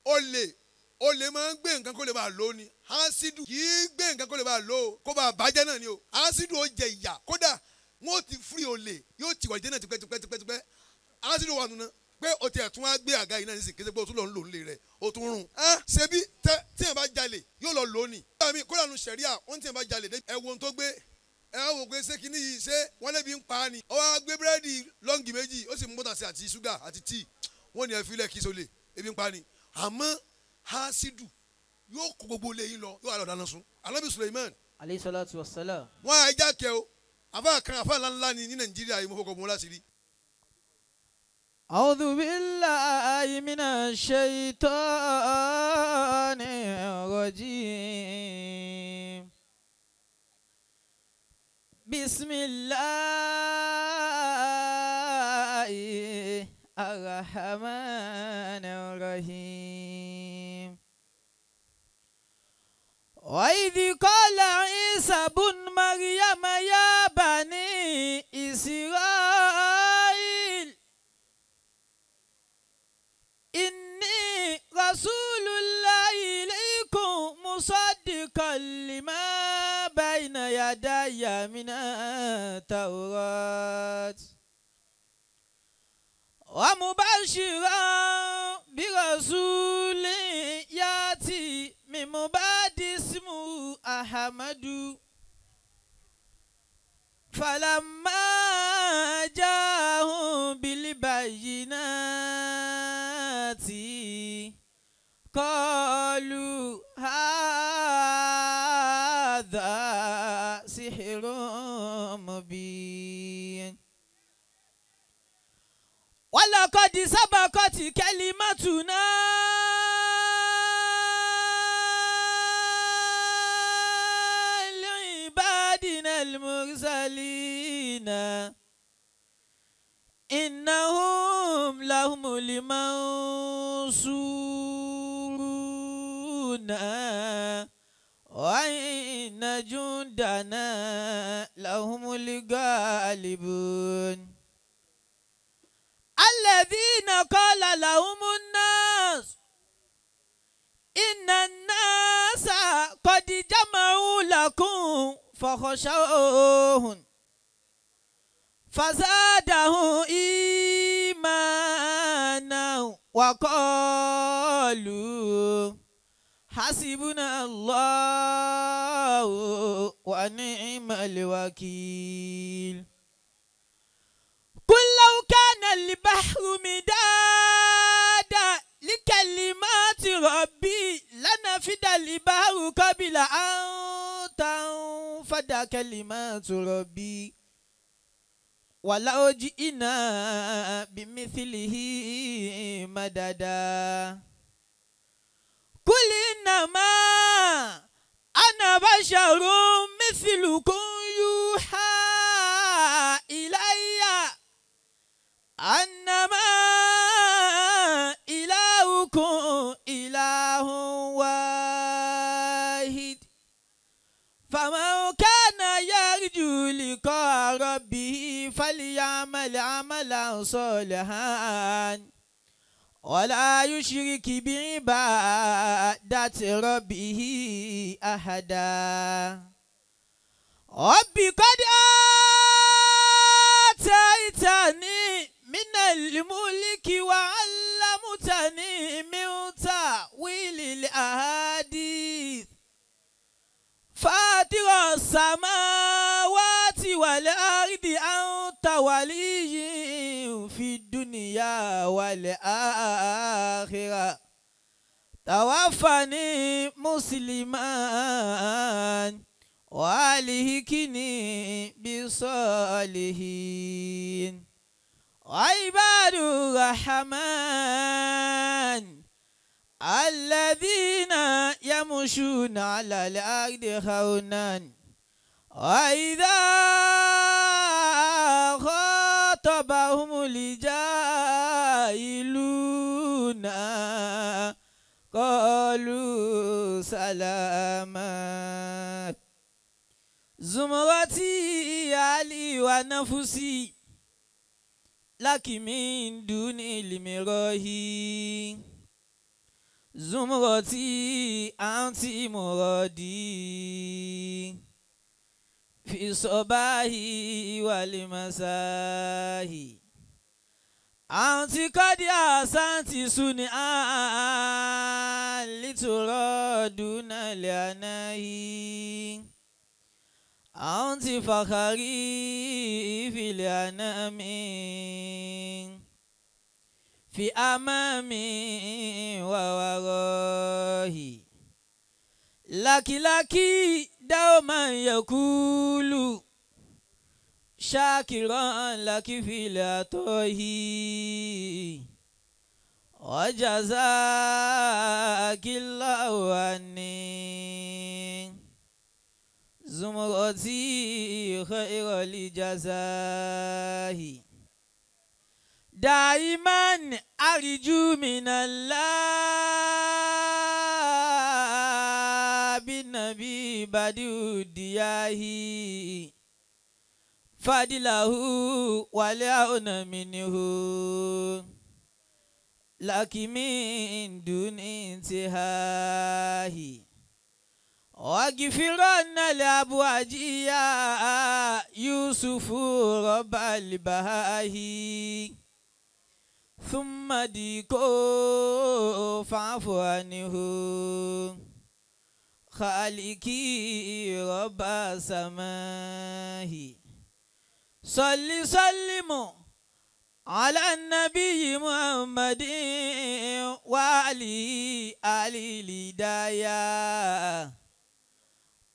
Olè máa ń gbé nǹkan kó lè bá lò ní. Hasidu kì í gbé nǹkan kó lè bá lò ó kó bá bàjẹ́ náà ni o. Hasidu ó jẹ ìyà kódà wọn ò ti firi olè yóò ti wà jẹ́ náà tipẹ́tipẹ́tipẹ́. Hasidu wà nùnà pé o tiẹ̀ tún wá gbé àga yìí náà nísìnyí kété pé o tún lọ ń lò ń lè rẹ̀ o tún rún. Ṣebí tẹ tí yẹn bá jalè yóò lọ lò ó ni. Kódà nu sẹ̀ríà wọ́n tí yẹn bá jalè ẹ wo ohun tó gbé ẹ wò pé ṣé kíní yìí ṣé wọ́n lébi ń pa á ni. Ó wá gbé búrẹ́dì lọ́ngì méjì ó sì mú bọ́tà sí àti ṣúgà àti tíì wọ́n ní ẹ fi lẹ̀ kí sólè ebi ń pa á ni. Àmọ́ Hasidu yóò kó gbogbo ilé yín lọ yóò wá lọ dáná sun. Ànábì Suleiman alayhi salatu wassalam. Wọ́n á já kẹ́ o àfa kan àfa ńláńlá ni ní Nàìjíríà yìí mo fọkọ̀ mọ́ láti rí. أعوذ بالله من الشيطان الرجيم بسم الله الرحمن الرحيم وإذ قال عيسى بن مريم يا بني إسرائيل إني رسول الله إليكم مصدقا لما بين يدي من التوراة ومبشرا برسول يأتي من بعد اسمه أحمد فلما جاءهم بالبينات قالوا هذا سحر مبين ولقد سبقت كلمتنا لعبادنا المرسلين إنهم لهم المنصورون وإن جندنا لهم الغالبون الذين قال لهم الناس إن الناس قد جمعوا لكم فخشوهم فزادهم إيمانا وقالوا حسبنا الله ونعم الوكيل قل لو كان البحر مدادا لكلمات ربي لنفد البحر قبل أن تنفد كلمات ربي ولو جئنا بمثله مددا قل إنما أنا بشر مثلكم يوحى إلي أنما إلهكم إله واحد فمن كان يرجو لقاء ربه فليعمل عملا صالحا ولا يشرك بعبادة ربه أحدا رب قد آتيتني من الملك وعلمتني من تأويل الأحاديث فاطر السماوات والأرض أنت ولي في الدنيا والآخرة توفني مسلما وألحقني بالصالحين وعباد الرحمن الذين يمشون على الأرض هونا وإذا خاطبهم الجاهلون قالوا سلاما زمرتي علي ونفسي لك من دون المراهي زمرتي أنت مرادي في الصباح والمساء أنت قد أحسنت صنعا لترادون لأنه أنت فخري في الأنام في أمامي وورائي لكي لكي دوما يقول شاكرا لك في العطاء وجزاك الله عني زمرتي خير الجزاء دائما أرجو من الله بالنبي بديع الدياه فضله والعون منه لك من دون انتهاء واغفرن لأبواجيا يوسف رب البهاه ثم ديكو فاعف عنه خالقي رب السماء صل سلم على النبي محمد وعلي آل الهدايا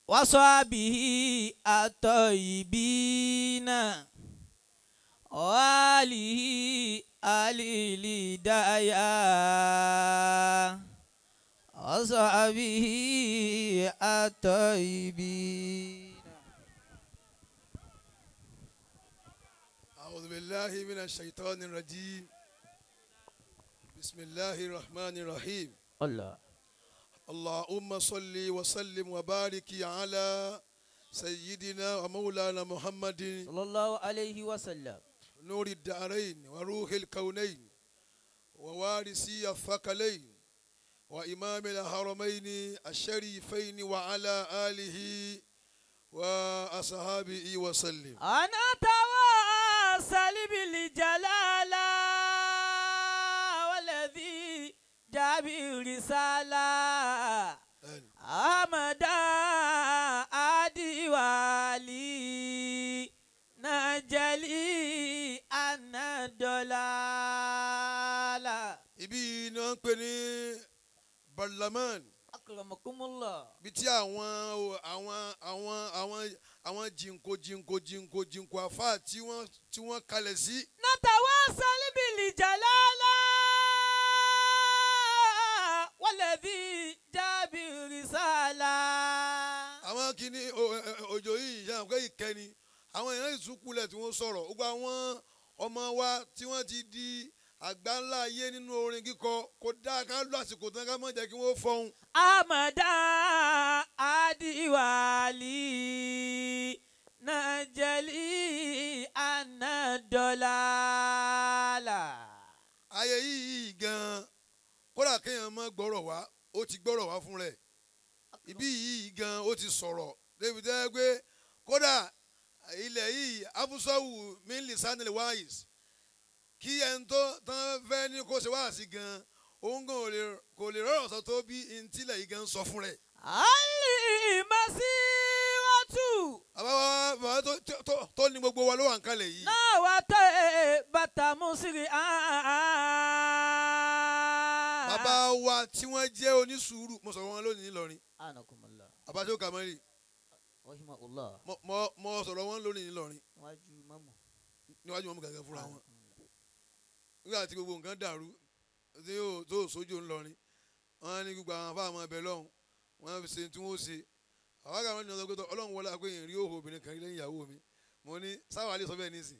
وصحبه الطيبين وآله آل الهدايا وصحبه الطيبين. أعوذ بالله من الشيطان الرجيم. بسم الله الرحمن الرحيم. الله اللهم صل وسلم وبارك على سيدنا ومولانا محمد صلى الله عليه وسلم نور الدارين وروح الكونين ووارثي الثقلين وإمام الحرمين الشريفين وعلى آله وأصحابه وسلم. أنا تواصل بالجلالة والذي جاء بالرسالة أحمد أدي والي نجلي أنا دلالة. Ibi ni wọ́n ń pè ní Barlaman. Akramakumullah. Bí tí àwọn àwọn àwọn àwọn àwọn jìnkò jìnkò jìnkò jìnkò àfáà tí wọ́n kalẹ̀ sí. Natawasal bil jalala walladhi jaa bir risala. Àwọn kìíní òjò yìí ṣe àwọn ìkẹni àwọn èèyàn ìsúnkulẹ̀ tí wọ́n sọ̀rọ̀ gbogbo àwọn ọmọ wa tí wọ́n ti di àgbà ńlá ayé nínú orin kíkọ kò dáa ká lọ àsìkò tán ká má jẹ́ kí wọ́n fọhùn. Amada adiwali najali anadolala. Ayé yìí gan-an kódà kéèyàn má gbọ́rọ̀ wá ó ti gbọ́rọ̀ wá fún rẹ̀ ibi yìí gan-an ó ti sọ̀rọ̀ débi tẹ́ pé kódà ilẹ̀ yìí afúnṣọ́wù mílì sanil wáyìs kí ẹni tó tán fẹ́ ní kó ṣe wáàsí gan-an òun gan kò lè rọrọ̀ sọ tó bí ntílẹ̀ yìí gan sọ fún rẹ̀. Ali masiratu. Bàbá bàbá tó ní gbogbo wa ló wà ń kalẹ̀ yìí. Náà wá tẹ bàtà mùsùlùmí. Bàbá wa tí wọ́n jẹ́ onísùúrù mo sọ̀rọ̀ wọn lónìí Ìlọrin. Anakumullah. Bàbá tó kà mọ́rì. Rahimahullah. Mo sọ̀rọ̀ wọn lónìí Ìlọrin. Níwájú mọ́mù. Níwájú mọ́mù gàgán fúnra wọn. Nígbà tí gbogbo nǹkan dàrú tí yóò tó sójú ńlọrin wọn ní gbogbo àwọn afáàmọ ẹbẹ lọ́hùn wọn fi ṣe tí wọn ó ṣe àwọn àgbà ní ọjọ́ pé Ọlọ́run wọlé àpé ìrìn òhò obìnrin kan lẹ́yìn ìyàwó mi mo ní sáwà lè sọ bẹ́ẹ̀ nísìn.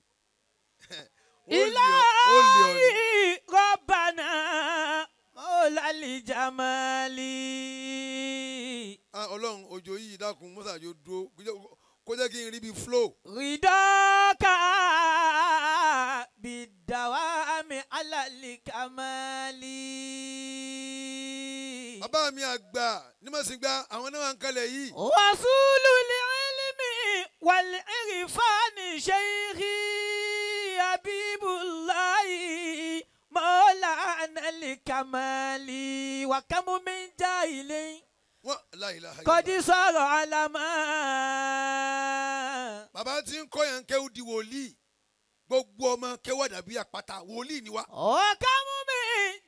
Ilahi Rabbana Mawlal Jamali. Ọlọ́run òjò yìí dákun mọ́sàájò dúró kó jẹ́ kí n rí bí flow. Ridaka bidawami alali kamali. Bàbá mi àgbà ní Mọ̀sígbà àwọn náà wà ń kalẹ̀ yìí. Rasulu al-ilmi wal-irfani Sheikhi Habibullahi Maulana al-Kamali wa kam min jahilin Wọ́n la ilaha qad illallah. sara alama. Bàbá tí ń kọ́ yẹn kéwú di wòlíì. Gbogbo ọmọ kéwú àdàbí àpáta wòlíì ni wá. Wa kam min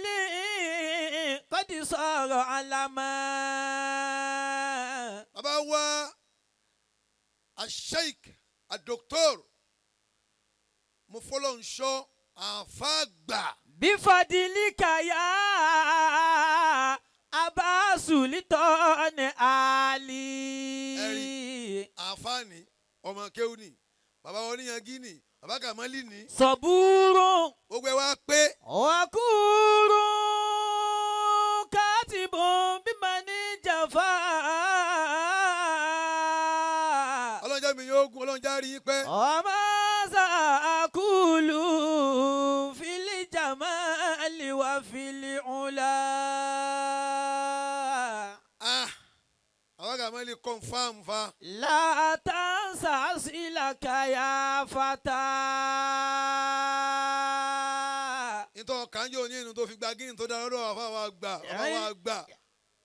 jahilin qad sara alama. Bàbá wa Asheik Adoktor Mufọlọ́nṣọ́ àfàgbà. Bifadilika ya Aba Sultan Ali. Àfààní ọmọ kéwú ni bàbá wọn níyangí ni bàbá Kàmálì ni Sọ̀búrú gbogbo ẹ wá pé wakuru katibun bimani jafa. Ọlọ́njẹ́ mi yóò gun ọlọ́njẹ́ á rí yín pẹ́. Ọmọ sàkúlù fili jamali wa fili ula. Ah, bàbá Kàmálì confam fa. لا تنسى أصلك يا فتى. Nítorí kànjọ́ ní inú tó fi gba gíní tó dára lọ́dọ̀ bàbá wa gbà bàbá wa gbà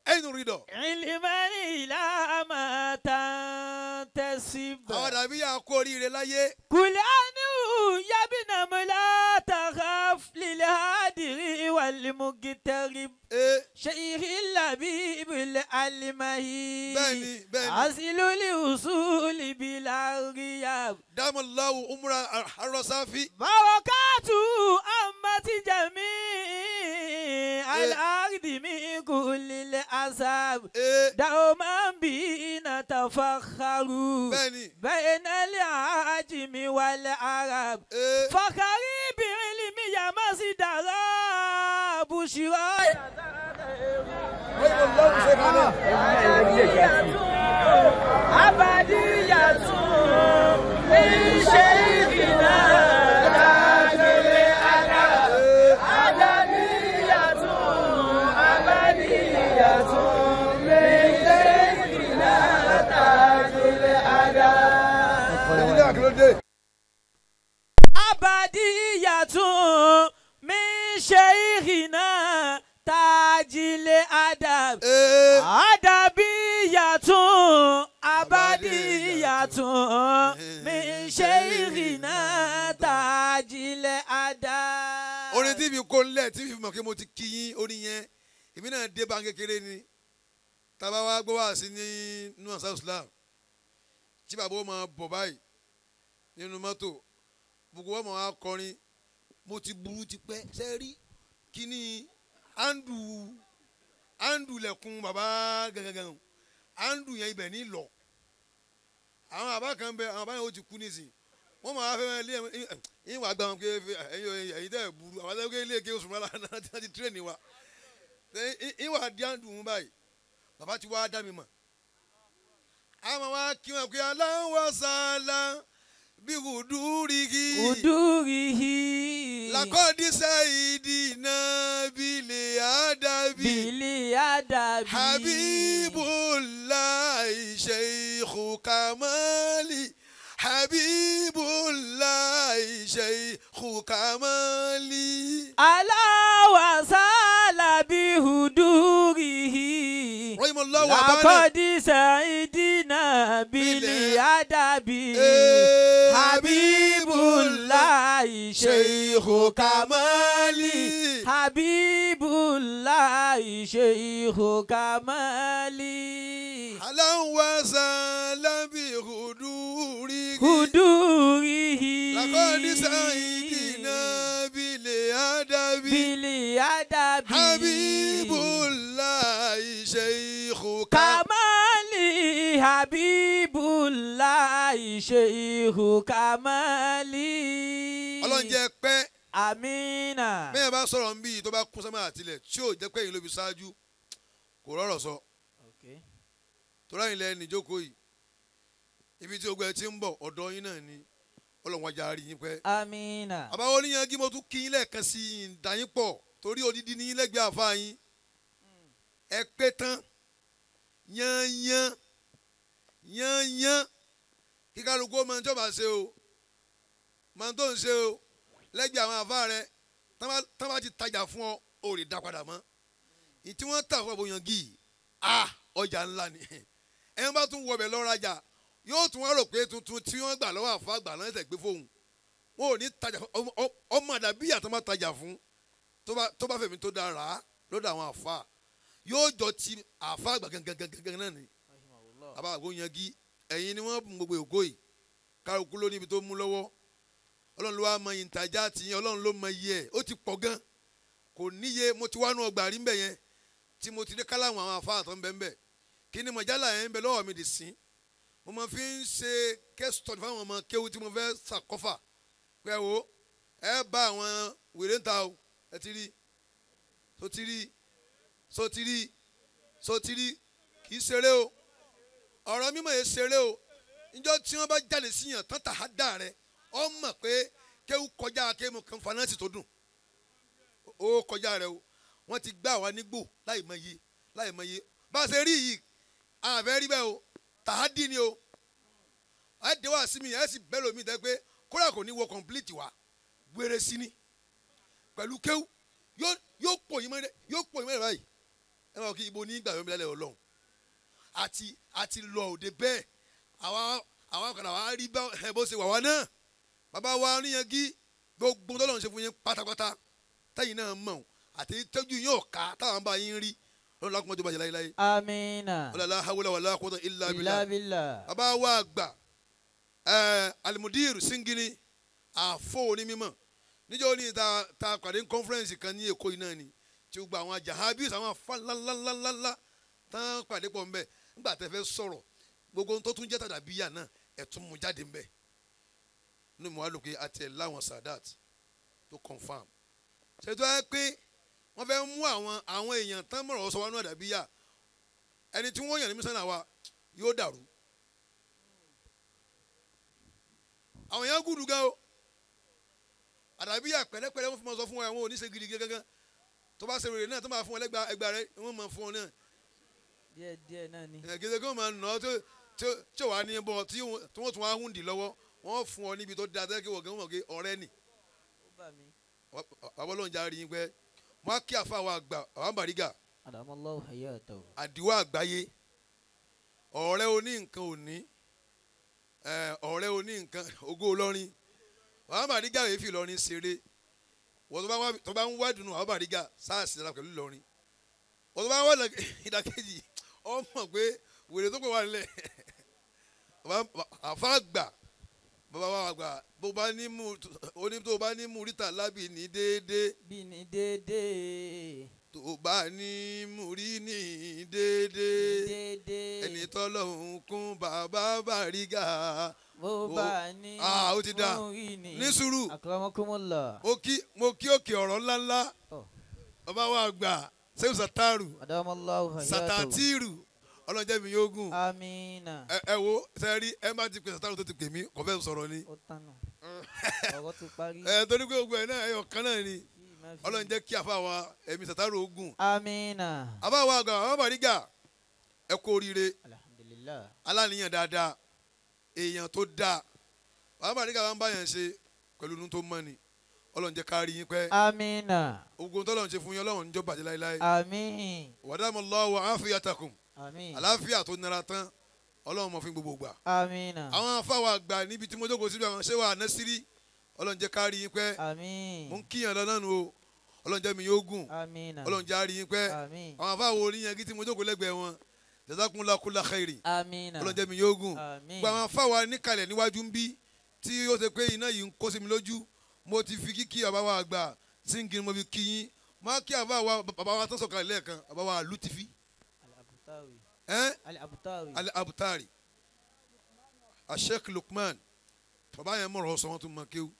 ẹ̀yìn rídọ̀. علما إلى ما تنتسب. Àwọn dàbí yà kú oríire láyé. قل أنه يا ابن لا تخاف للهادر والمقترب. Ee شيخ اللبيب الألمهي. Bẹ́ẹ̀ni bẹ́ẹ̀ni. أصل الأصول بلا غياب. Dámọ̀láwù umra arọ́sáfì. بركات أمة جميع الأرض من كل الأساب. Ee دوما به نتفخر bẹ́ẹ̀ni. بين العجم والعرب. Ee فخري بعلم يا مصدر بشرى. أبدية من شيخنا تاج الأدب. أدبية أبدية من شيخنا تاج الأدب. Ẹ̀yin náà kí ló dé? أبدية من شيخنا تاج الأدب. Ee أدبية أبدية من شيخنا تاج الأدب. Orin tí mi kó ńlẹ̀ tí mi fi mọ̀ pé mo ti kí yín orin yẹn èmi náà dé bá kékeré ni tábà wá gbọ́ wá sí ní nínú àṣà Islam tí bàbá ó máa bọ̀ báyìí nínú mọ́tò gbogbo wọn máa wá kọrin mo ti burú ti pẹ́ ṣe rí kíní andu andu lẹ̀kùn bàbá gangan andu yẹn ibẹ̀ ní lọ àwọn bàbá kan bẹ àwọn bàbá yẹn ó ti kú nísìn wọ́n máa fẹ́ lé ẹ̀ yín wàá gbà wọn pé ẹ̀yin ẹ̀yin tẹ́ ẹ̀ burú àwọn tẹ́ ẹ̀ ilé eke oṣù mọ́lá náà ti tírẹ̀nì wa yín wàá di àǹdù wọn báyìí bàbá ti wá dá mi mọ̀ àwọn wa kí wọn pé aláwọ̀ sálá bí kùdúrìkì Udurihi. làkọ́dísẹ́ ìdìnnà bílẹ̀ àdàbí Bili adabi. Habibullahi Sheikhu Kamali Habibullahi Sheikhu Kamali. Ala wa sala bi hudurihi. Rahimallahu abana. Laqad sa'idina bili adabi. Eh, Habibullahi Sheikhu Kamali. Habibullahi Sheikhu Kamali. Alan wa salam bi hudurihi. Hudurihi. Laqad sa'idina bil adabi. Bili adabi. Habibullahi Sheikhu Kamali. Kamali Habibullahi Sheikhu Kamali. Ọlọ́run jẹ́ pẹ́ Amina. bẹ́ẹ̀ bá sọ̀rọ̀ ń bí tó bá kún sẹ́mọ́ àtìlẹ̀ tí ò jẹ́ pé èyí ló fi ṣáájú kò rọ̀rọ̀ sọ Okay. torí ẹ̀yin lẹ́nu ìjókòó yìí ibi tí ogun ẹ ti ń bọ̀ ọ̀dọ̀ yín náà ni Ọlọ́run ajá rí yín pẹ́. Amina. Àbáwọ̀ oníyanjú mo tún kí yín lẹ́ẹ̀kan sí i ń dá yín pọ̀ Torí odidi ní lẹ́gbẹ̀ẹ́ àfa yín. Ẹ pé tán yányán yányán kí kálukú ó máa ń tó bá ṣe o máa ń tó ń ṣe o lẹ́gbẹ̀ẹ́ àwọn àfa rẹ tán bá ti tajà fún ọ ò lè dá padà mọ́. Ìtí wọ́n tà fún àbòyàngì a ọjà ńlá ni ẹ̀ ń bá tún wọbẹ̀ lọ rajà yóò tún wá rò pé tuntun tí wọ́n gbà lọ́wọ́ àfa àgbà náà ẹ̀sẹ̀ gbé fóun. Wọn ò ní tajà ọmọ àdàbí ìyàtọ̀ máa tajà fún tó bá fẹ̀mí tó dáa rà á lọ́dọ̀ àwọn àfa yóò jọ ti àfa àgbà gangan náà ni. Àbá àgbóyangi ẹ̀yin ni wọ́n mú gbogbo ògo yìí kálukú ló níbi tó mú lọ́wọ́. Ọlọ́run ló wá mọ ìtajà tìyẹn, Ọlọ́run ló mọ iye ẹ̀ ó ti pọ̀ gan kò níye. Mo ti wá nú ọgbà rí mbẹ̀ yẹn tí mo ti dé káláwọn àwọn àfa àtọ́ ńbẹ̀ ńbẹ̀ kí ni mọ̀jálà yẹn ń bẹ lọ́wọ́ mi dì sí. Mo máa fi ń ṣe case study fáwọn ọmọ kéwu tí mo fẹ́ ṣàkọ́fà pé wo ẹ bá àwọn wèrè ń ta o ẹ ti rí so ti rí so ti rí so ti rí kì í ṣeré o ọ̀rọ̀ mímọ̀ yẹn ṣeré o. Níjọ́ tí wọ́n bá jáde síyàn tán tà á dà rẹ ọ mọ̀ pé kéwu kọjá kéwu kan fanáàsì tó dùn ó kọjá rẹ o. Wọ́n ti gbá wa nígbò láì mọ iye láì mọ iye bá a ṣe rí yìí àfẹ́ rí bẹ́ẹ̀ o tàádì ni o. Ẹ dé wá sí mi ẹ sì bẹ́ẹ̀ lómi dẹ́ pé kódà kò ní wọ complete wa gbére sí ni pẹ̀lú kéwú yóò pò yín mọ́lẹ̀ yóò pò yín mọ́lẹ̀ báyìí. Ẹ máa kí ibo ní gbàgbé mi lálẹ́ Ọlọ́run àti lọ òde bẹ́ẹ̀ àwa kàdà wá rí bó ṣe wà wá náà. Bàbá wa níyànjú gbogbo tọ́lọ́run ṣe fún yín pátápátá tẹ́yìn náà mọ̀ àti tẹ́jú yín ọ̀ka táwọn bá yín rí lọ́nà lákùnmọ́jọ́ bàjẹ́ láyéláyé. Amina. Wala hawla wala quwwata illa billah. Bàbá wa àgbà alimudiru Singini àfọ onímọ̀ níjọ́ ní ta pàdé kọ́nfẹ́rẹ́nsì kan ní Èkó yìí náà ni tí ó gba àwọn jahabis àwọn afá ńláńláńláńlá tán pàdé pọ̀ ńbẹ nígbà tẹ́ fẹ́ sọ̀rọ̀ gbogbo tó tún jẹ́ tàdà bíyà náà ẹ̀ tún mú jáde ńbẹ. Nínú mi wá lò pé àti ẹ̀ láwọn Sadat tó confam ṣètò ẹ pé wọ́n fẹ́ mú àwọn èèyàn tán mọ̀rọ̀ sọ wánú àdàbíyà ẹni tí wọ́n yàn ní mísánà wa yóò dàrú. Àwọn èèyàn gùdù gan o àdàbíyà pẹ̀lẹ́pẹ̀lẹ́ wọ́n fi máa sọ fún wa àwọn oníṣe gidi gangan tó bá ṣe rere náà tó máa fún ọ lẹ́gba ẹgbà rẹ wọ́n máa fún ọ náà. Díẹ̀ díẹ̀ náà ni. Gẹ́gẹ́ kí wọ́n máa nà ọ́ tí ò wá ní bọ́ tí wọ́n tún wá hùndì lọ́wọ́ wọ́n fún ọ níbi tó dáa tẹ́lẹ̀ kí wọ́n gan mọ̀ pé ọ̀rẹ́ nì. Bàbá Ọlọ́run já rí yín pé wọ́n á kí àfa àwọn àgbà àwọn Bàrígà àdìwọ́ àgbáyé ọ̀rẹ́ oní nǹkan òní ọ̀rẹ́ oní nǹkan ògo Ìlọrin. Àwọn Bàrígà yìí fi Ìlọrin ṣeré wọ́n tó bá ń wá dùnú àwọn Bàrígà sáàsì dára pẹ̀lú Ìlọrin. Wọ́n tó bá ń wá ìdàkejì ọ mọ̀ pé wèrè tó pè wá nílẹ̀ àfa àgbà bàbá wa àgbà bó bá ní mú oní tó bá ní mú ríta lábì ní déédéé. Bí ní déédéé. Tó bá ní mú rí ní déédéé. Déédéé. Ẹni tọ́lọ́hún kún bàbá Bàrígà. Bó bá ní ó ti dá mú rí ní. Ní sùúrù. Akramakumullah. Mo kí òkè ọ̀rọ̀ ńláńlá. Bàbá wa àgbà Sẹ́wù Sàtàrù. Adamallahu hayatahu. Sàtàtìrù. Ọlọ́run jẹ́ mi yóò gùn. Amina. Ẹ wo sẹ́rí ẹ má ti pè Sàtàrù tó ti pè mí kò fẹ́ sọ̀rọ̀ ni. Ó tánà ọ̀rọ̀ ti parí. Ẹ torí pé gbogbo ẹ̀ náà ẹyọ kan náà ni Ọlọ́run jẹ́ kí àfa wa ẹ̀mí Sàtàrù ó gùn. Amina. Àfa wa àgbà àwọn Bàrígà ẹ kú oríire. Alhamdulillah. Aláníyàn dáadáa èèyàn tó dáa àwọn Bàrígà wa ń bá yẹn ṣe pẹ̀lú inú tó mọ́ ni Ọlọ́run jẹ́ ká rí yín pẹ́. Amina. Ogun tọ́lọ́run ṣe fún yín Ọlọ́run níjọ́ bàjẹ́ láéláé. Àmín. Wàdàmọ́lọ́wọ́ àfíyàtàkùn. Àmín. Àlàáfíà tó nira tán Ọlọ́run mọ̀ fún gbogbo gbà. Àmín. Àwọn afáwà àgbà níbi tí mo jókòó síbi àwọn ṣé wà nẹ́sírí Ọlọ́run jẹ́ ká rí yín pẹ́. Àmín. Mo ń kíyàn lọ náà nu o Ọlọ́run jẹ́ mi yóò gùn. Àmín. Ọlọ́run jẹ́ á rí yín pẹ́. Àmín. Àwọn afáwà oníyanjú tí mo jókòó lẹ́gbẹ̀ẹ́ wọn jazakumullahu kulla khairi. Àmín. Ọlọ́run jẹ́ mi yóò gùn. Àmín. Gbogbo àwọn afáwà níkàlẹ̀ níwájú ń bí tí ó ṣe pé iná yìí ń kó sí mi lójú mo ti fi kíkí bàbá wa àgbà síngin mo fi kí yín má kí bàbá wa tó sọ̀kalẹ̀ lẹ́ẹ̀kan bàbá wa Lutifi. Al-Abutari Sheikh Lukman bàbá yẹn mọ̀rọ̀ sọ wọn tún mọ kéwú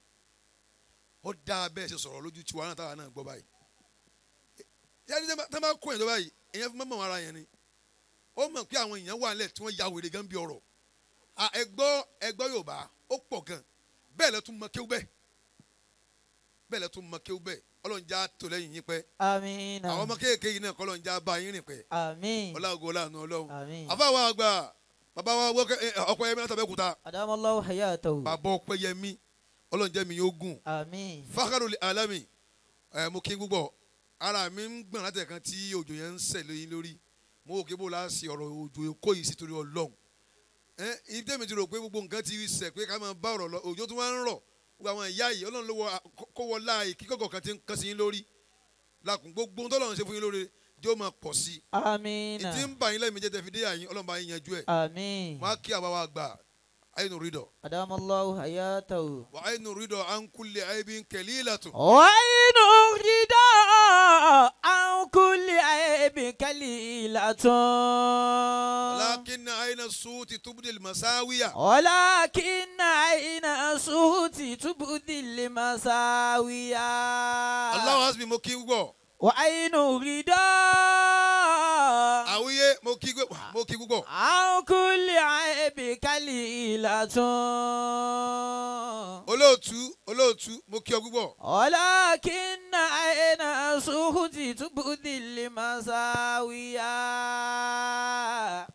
ó dáa bẹ́ẹ̀ ṣe sọ̀rọ̀ lójú tiwa náà táwa náà gbọ́ báyìí yẹ́nì tí wọ́n bá kó yẹn tó báyìí èèyàn fi mọ̀ ara yẹn ni ó mọ̀ pé àwọn èèyàn wà nílẹ̀ tí wọ́n ya wèrè gan bí ọ̀rọ̀ ẹgbọ́ Yorùbá ó pọ̀ gan bẹ́ẹ̀ lẹ́ tún mọ kéwú bẹ́ẹ̀ bẹ́ẹ̀ lẹ́ tún mọ kéwú bẹ́ẹ̀ Ọlọ́run já tó lẹ́yìn yín pẹ́. Àmín. Àwọn ọmọ kéèké yìí náà kọ́lọ́run já bá yín rìn pẹ́. Àmín. Ọlọ́run ọlọ́run Ọlọ́run. Àmín. Àfáwọn àgbà bàbá wa Ọpẹ́yẹmí látàbẹ́kúta. Adamallahu hayatahu. Bàbá Ọpẹ́yẹmí Ọlọ́run jẹ́ mi yóò gùn. Àmín. Fakharul alami mo kí gbogbo ara mi ń gbọ̀n láti ẹ̀kan tí òjò yẹn ń sẹ̀ lóyún lórí mo wò kébò láti ọ̀rọ̀ òjò kó yìí sí torí Ọlọ́run. Ibi tẹ́mi ti rò pé gbogbo nǹkan ti sẹ̀ pé ká máa bá ọ̀rọ̀ lọ òjò tó wá ń rọ̀ gbogbo àwọn ìyá yìí Ọlọ́run ló wọ kó wọ láàyè kíkọ̀kọ̀ kan ti ń kán sí yín lórí lakùn gbogbo ohun tọ́lọ́run ṣe fún yín lóore jẹ́ ó máa pọ̀ sí i. Àmín. Ìtí ń bà yín lẹ́mìí jẹ́ tẹ́ fi dé àyín Ọlọ́run bá yín yanjú ẹ̀. Àmín. Wọ́n á kí àwa wa gbà ayinu ridọ. Adamallahu hayatahu. Wa ayinu ridọ an kulli aibin kalilatu. Wa ayinu ridọ an kulli aibin kalilatu. Walakin ayna suuti tubdil masawiya. Walakin ayna suuti tubdil masawiya. Allahu hasbi mo kí gbọ́. Wa ayinu ridọ. Àwíyé mo kí gbọ́. An kulli aibin kalilatu. Olóòtú mo kí ọ gbọ́. Walakin ayna suuti tubdil masawiya.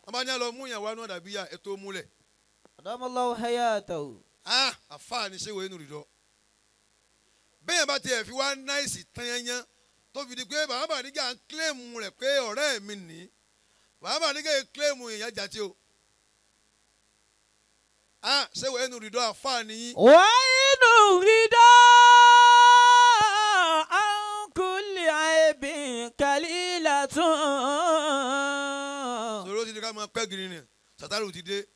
Wọ́n bá ní àlọ́ mú ìyàwó àánú àdàbíyà ètò múlẹ̀. Adamallahu hayatahu. Àfáà ni ṣé wo inú rìndọ́. Bẹ́ẹ̀ bá tiẹ̀ fi wá náìsì tán yányán tó fi di pé bàbá Bàrígà ń kílèmù rẹ̀ pé ọ̀rẹ́ mi nì. Bàbá Bàrígà ń kílèmù ìyá jàtí o. Ṣé wo inú rìndọ́ àfáà ni yín. Wa inú rìndọ́ an kulli aibin kalilatun. Sọ̀rọ̀ ti di ká máa pẹ́ gírí ni Sàtárù ti dé.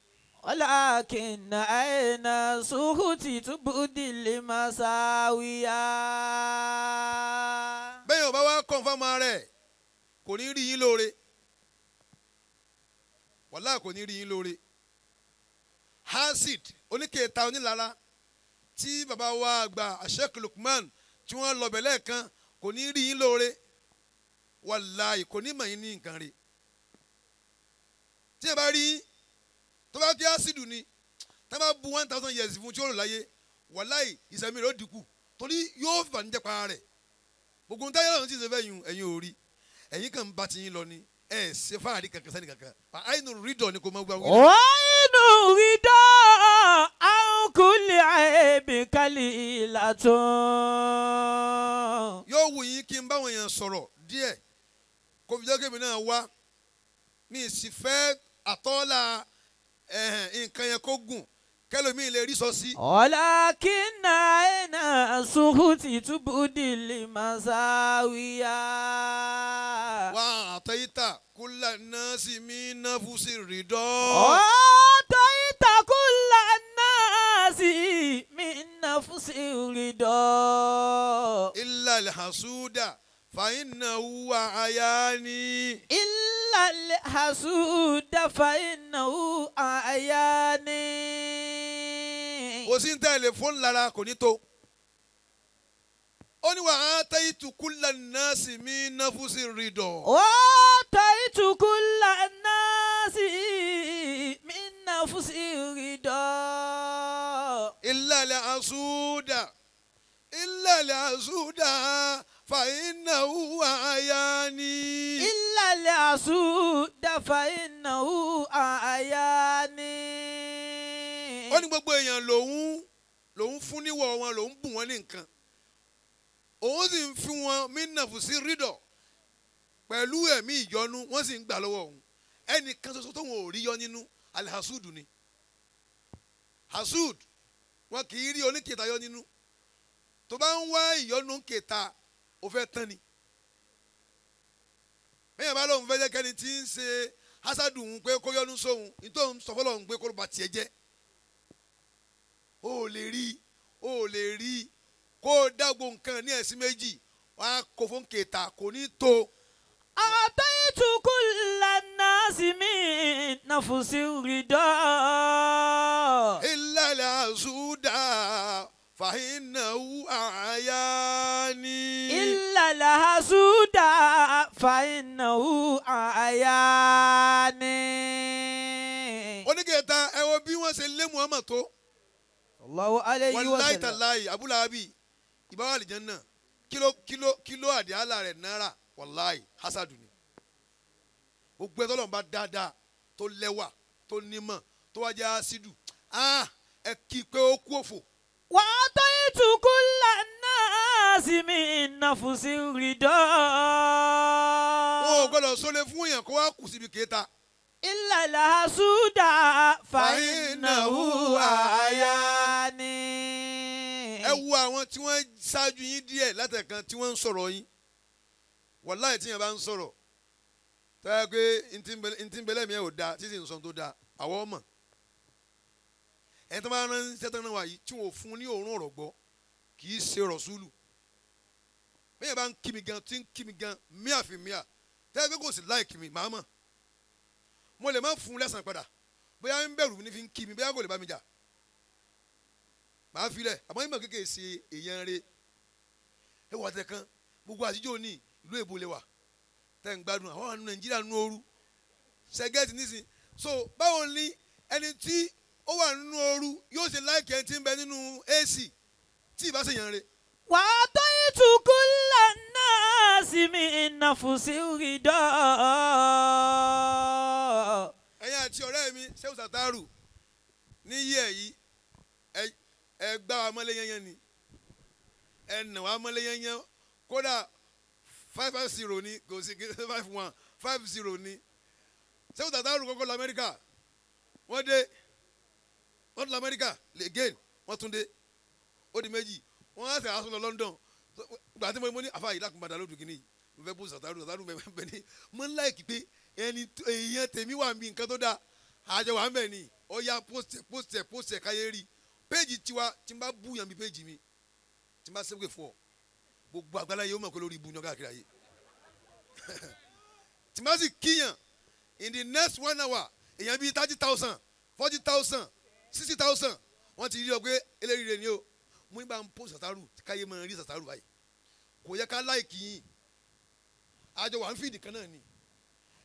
Walakin ayna suhuti tubdil masawiya. Bẹ́ẹ̀ ọba wa kọ̀nfàmù rẹ̀ kò ní rí yín lóore. Wàláhì kò ní rí yín lóore. Hasid oníkèéta onílara tí bàbá wa àgbà Sheikh Lukman tí wọ́n lọ bẹ̀ lẹ́ẹ̀kan kò ní rí yín lóore. Wàláhì kò ní mọ̀ yín ní nǹkan rí. Tí ẹ bá rí tó bá kí ásìdù ni tá bá bu 1000 years fún tí ó lò láyé wàláì ìsẹ̀mí rẹ̀ ó dínkù torí yóò fà ní jẹ́pa rẹ̀ gbogbo ntáyé lọ́run tí ì ṣe fẹ́ yun ẹ̀yin ò rí ẹ̀yin kàn ń bá ti yín lọ ni ẹ̀ ṣe fáàrí kankan sẹ́ni kankan àìnú rídọ̀ ni kò máa gbà wílẹ̀. Àìnú rídọ̀ an kulli aibin kalilatun. Yóò wù yín kí n báwọn èèyàn sọ̀rọ̀ díẹ̀ kó fi jẹ́ kébì náà wá mi sì fẹ́ àtọ́lá nǹkan yẹn kó gùn kẹlòmíì lè rí sọ sí. Walakin ayna suhuti tubdil masawiya. Wa àtẹ̀yìntà kulla nasi min nafsi ridọ. Àtẹ̀yìntà kulla nasi min nafsi ridọ. Illa al-hasuda fa innahu ayani. Illa al-hasuda fa innahu ayani. Kò sí ní tẹ́lẹ̀ fún lára kò ní tó. Ó ní wa ataitu kulla nasi min nafsi ridọ. Ataitu kulla nasi min nafsi ridọ. Illa al-hasuda illa al-hasuda fa innahu ayani. Illa al-hasuda fa innahu ayani. Ó ní gbogbo èèyàn lòun fún níwọ̀ wọn lòun bù wọ́n ní nǹkan òun sì ń fi wọn mínàfù sí rídọ̀ pẹ̀lú ẹ̀mí ìyọnu wọ́n sì ń gbà lọ́wọ́ òun ẹnìkan ṣoṣo tóun ò rí yọ nínú alhasud ni hasud wọn kì í rí oníkèéta yọ nínú tó bá ń wá ìyọnu kèéta ó fẹ́ tán ni bẹ́ẹ̀ bá lóun fẹ́ jẹ́ kẹ́ni tí ń ṣe hasadu òun pé kó yọnu sóhun nítorí sọ fọlọ́ òun pé kó ló ba tiẹ̀ jẹ́ o lè rí o lè rí kó o dágbo nǹkan ní ẹ̀sìn méjì wàá kó fún kẹta kò ní tó. Ataitu kulla nasi min nafsi ridọ. Illa al-hasuda fa innahu ayani. Illa al-hasuda fa innahu ayani. Oníkẹta ẹ wo bí wọ́n ṣe lé Muhammad tó. Allahu alayhi wa sallam. Wallahi tallahi Abu Lahabi ìbáwá àlìjánnà Kilo kilo kilo àdìhálà rẹ̀ náírà wàláì hasadu ni. Gbogbo ẹ̀ tọ́lọ́run bá dáadáa tó lẹ́wà tó nímọ̀ tó wá jẹ́ hasidu ẹ kí i pé ó kú òfò. وأعطيت كل الناس من نفس الرضا. Wọn ò gbọ́dọ̀ sólé fún èèyàn kó wá kù síbi kéta. إلا الحسود فإنه أعياني. Ẹ wo àwọn tí wọ́n ṣáájú yín díẹ̀ látẹ̀kan tí wọ́n ń sọ̀rọ̀ yín. Wàláì tí yẹn bá ń sọ̀rọ̀ tọ́yà pé ntí ń bẹlẹ̀ mi ẹ̀ ò da títí nsọ̀n tó da àwọn ọmọ ẹ̀ tó bá rán ṣẹ́tàn náà wà yìí tí wọ́n fún ní òórùn ọ̀rọ̀ gbọ́ kì í ṣe rọ̀ṣúlù. Bẹ́ẹ̀ bá ń kí mi gan tí ń kí mi gan míà fi míà tọ́yà pé kò sí láìkí mi màá mọ̀ mo lè má fún un lẹ́sàn padà bóyá ń bẹ̀rù mi ní fi ń kí mi bóyá kò lè bá mi jà màá filẹ̀ àmọ́ ìmọ̀ kékeré ṣe èèyàn re. Ẹ wà tẹ̀ kan gbogbo àtijọ́ ní ìlú èbó lè wà tẹ̀ ń gbádùn àwọn àánú Nàìjíríà nú ooru ṣẹgẹ́tì nísìn. So báwo ni ẹni tí ó wà nínú ooru yóò ṣe láìkí ẹni tí ń bẹ nínú AC tí ìbá ṣèyàn re. وأعطيت كل الناس من نفس الرضا. Ẹ̀yin àti ọ̀rẹ́ mi Shehu Sataru ní yí ẹ̀ yìí ẹ gbá wa mọ́lé yẹnyẹn ni ẹ nà wa mọ́lé yẹnyẹn kódà 5-5-0 ni kò sí 5-1-5-0 ni. Shehu Sataru kọ́kọ́ lọ Amẹ́ríkà wọ́n dé wọ́n lọ Amẹ́ríkà again wọ́n tún dé ó di méjì wọ́n á sẹ̀ aṣọ lọ London. Gbà tí mo ní àfa yìí lákùnbàdà lódù kìíní yìí mo fẹ́ bó Sataru Sataru bẹ́ẹ̀ ni mo ń láìkí pé ẹni èèyàn tèmi wà mí nǹkan tó dáa àjọ wà ń bẹ̀ ni ó yá post post post káyé rí péèjì tiwa tí n bá bú yàn bí péèjì mi tí n bá sẹ́wé fún ọ gbogbo àgbàlá yìí ó mọ̀ pé lórí ibu ní ọ̀gá àkìrà yìí tí n bá sì kíyàn in the next 1 hour èèyàn bíi 30,000 40,000 60,000 wọ́n ti rí ọ pé eléyìí rẹ ni o. Mo ní bá ń post Sataru káyé máa rí Sataru báyìí kò yẹ ká láìkì yín àjọ wà ń fìdí kan náà ni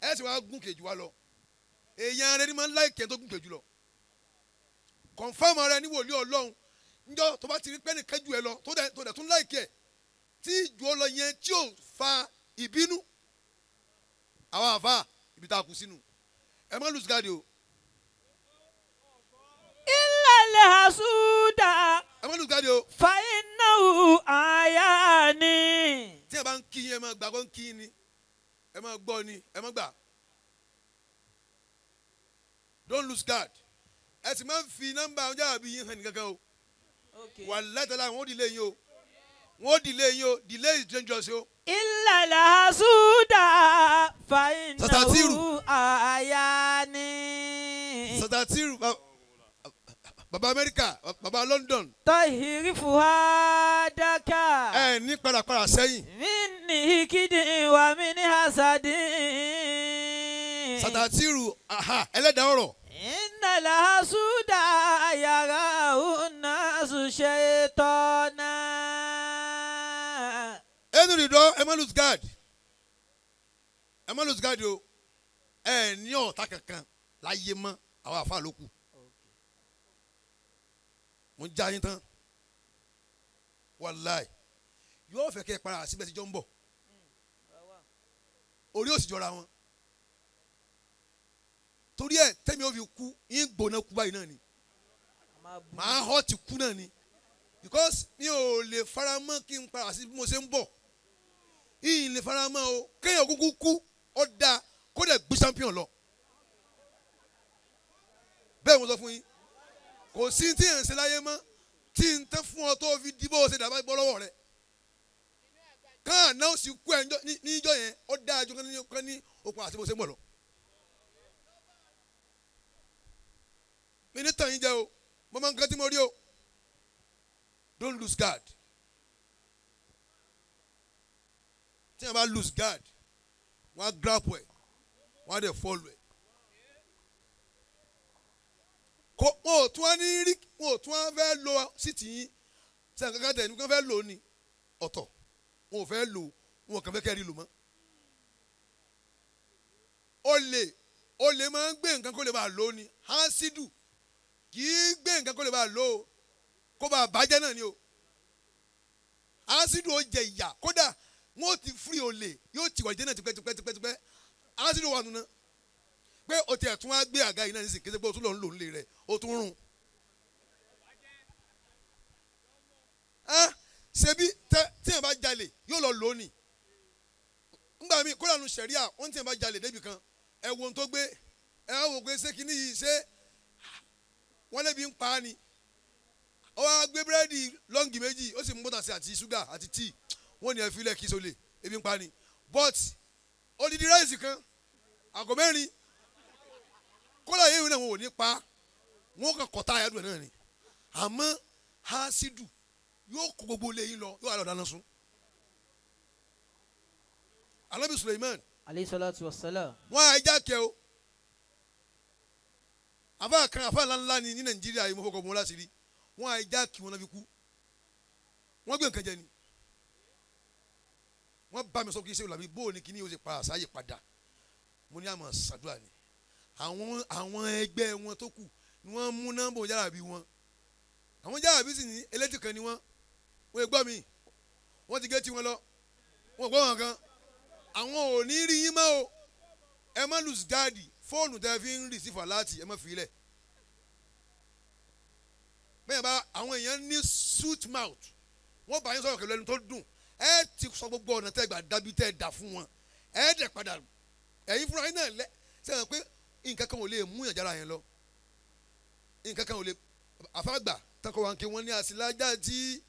ẹ sì wá gùn kejì wa lọ èèyàn rẹ ni máa ń láìkì ẹ tó gùn kejì lọ. Kọ̀nfàmù ara ẹni wòlíì Ọlọ́run njọ́ tó bá ti rí pẹ́ẹ́nì kẹ́jú ẹ lọ tó dẹ̀ tún láìkì ẹ tí ìjù ọ lọ yẹn tí ò fa ìbínú. Àwọn àfa ibi tá a kù sínú ẹ má lùsí gáàdì o. إلا الحسود ẹ má lùsí gáàdì o. فإنه أعياني. Tí ẹ bá ń kí yín ẹ má gbà kó ń kí yín ni ẹ má gbọ́ ni ẹ má gbà. Don't lose guard. Ẹ sì máa ń fi nọ́mbà ọjọ́ àbí yín hàn ní kankan o. Wàláhì tàlá wọn ò delay yín o. Wọn ò delay yín o. Delay is dangerous o. إلا الحسود فإنه Sátátírù. أعياني. Sátátírù baba Amẹ́ríkà baba London. طهر فؤادك Ẹ ní padàpadà sẹ́yìn. من حقد ومن حسد. Sátátírù ẹlẹ́dàá ọ̀rọ̀. إن الحسود يراه الناس شيطانا. Ẹnu rìndọ́ ẹ má lose guard ẹ má lose guard o. Ẹ ní ọ̀tá kankan láyé mọ́ àwọn àfa ló kù. Mo ń já yín tán wàláì yóò fẹ́ kẹ́ ẹ para síbẹ̀ tíjọ́ ń bọ̀ orí òsì jọra wọn torí ẹ tẹ́mi ó fi kú yín gbóná kú báyìí náà ni màá họ́ ti kú náà ni because mi ò lè fara mọ́ kí n para sí bí mo ṣe ń bọ̀ yìí lè fara mọ́ o kéèyàn kúkú kú ó dáa kó dẹ̀ gbé champion lọ bẹ́ẹ̀ mo sọ fún yín kò sí tí yẹn ń ṣe láyé mọ́ tí n tẹ́ fún ọ tó fi di bó o ṣe dàbá bọ́ lọ́wọ́ rẹ káà náà sì kú ẹ níjọ́ yẹn ó dáa ju kán ní okun àti bó ṣe ń bọ̀ lọ. Mi ní tàn yín jẹ o mo máa ń kan tí mo rí o. Don't lose guard. Tí yẹn bá lose guard wọ́n á grab ẹ̀ wọ́n á dẹ̀ follow ẹ̀. Kò wọn ò tún wá ní rí wọn ò tún wá fẹ́ lo síìtì yín sẹ́yìn kankan tẹ̀ ní kí wọ́n fẹ́ lò ó ní ọ̀tọ̀ wọn ò fẹ́ lò wọn ò kàn fẹ́ kẹ́rì lò mọ́. Olè máa ń gbé nǹkan kó lè bá a lò ó ní hánṣídù kì í gbé nǹkan kó lè bá a lò ó kó bá a bàjẹ́ náà ni o. Asidu ó jẹ ìyà kódà wọn ò ti firi olè yóò ti wà jẹ́ náà tipẹ́tipẹ́tipẹ́. Asidu wà nùnà pé o tiẹ̀ tún wá gbé àga yìí náà nísìnyí kété pé o tún lọ ń lò nílé rẹ̀ o tún rún. Ṣebí tíyẹn bá jalè yóò lọ lò ní. Ngbà mí kódà nu sẹ̀ríà wọ́n tíyẹn bá jalè débi kan ẹ wo ohun tó gbé ẹ wò pé ṣé kíní yìí ṣé wọ́n lébi ń pa á ni. Ó wá gbé búrẹ́dì lọ́ngì méjì ó sì mú bọ́tà sí àti ṣúgà àti tíì wọ́n ní ẹ fi ilẹ̀ kí sólè ebi ń pa ni. But odidi ráìsì kan àgọ́ mẹ́rin kódà yéèwé náà wọn ò ní pa wọn kàn kọ́tà ayádùn náà ni. Àmọ́ hasidu yóò kó gbogbo ilé yín lọ yóò wá lọ dáná sun. Anabi Suleiman alayhi salatu wassalam. Wọn àìjà kẹ o àfa kan àfa ńláńlá ni ní Nàìjíríà yìí mo fọkàn mọ́ láti rí wọn àìjà kí wọn náà fi kú wọn gbé nǹkan jẹ ni wọn bá mi sọ kí sẹ́wọ̀n làbí bóò ní kíní yóò ṣe pa àṣàyè padà mo ní àmọ̀ ṣàdúrà ni àwọn ẹgbẹ́ wọn tó kù ni wọ́n mú nọ́mbà jàràbí wọn àwọn jàràbí sì ní elétí kan ni wọ́n gbọ́ mi wọ́n ti gé tí wọn lọ wọ́n gbọ́ wọn kan àwọn ò ní rí yín mọ́ o ẹ má lùsì gáàdì fóònù tẹ́ fi ń rìsífà láti ẹ má fi lẹ̀ bẹ́ẹ̀ bá àwọn èèyàn ní sweet mouth wọ́n bá yín sọ̀rọ̀ pẹ̀lú ẹnu tó dùn ẹ ti sọ gbogbo ọ̀nà tẹ́ gbà dábí tẹ́ dà fún wọn ẹ dẹ̀ padà ẹ̀yin fúnra yín náà lẹ́ sẹ́yìn pé nǹkan kan ò lè mú yàn jára yẹn lọ nǹkan kan ò lè àfàgbà takọ̀ wá ń ké wọ́n ní àsìlájà tí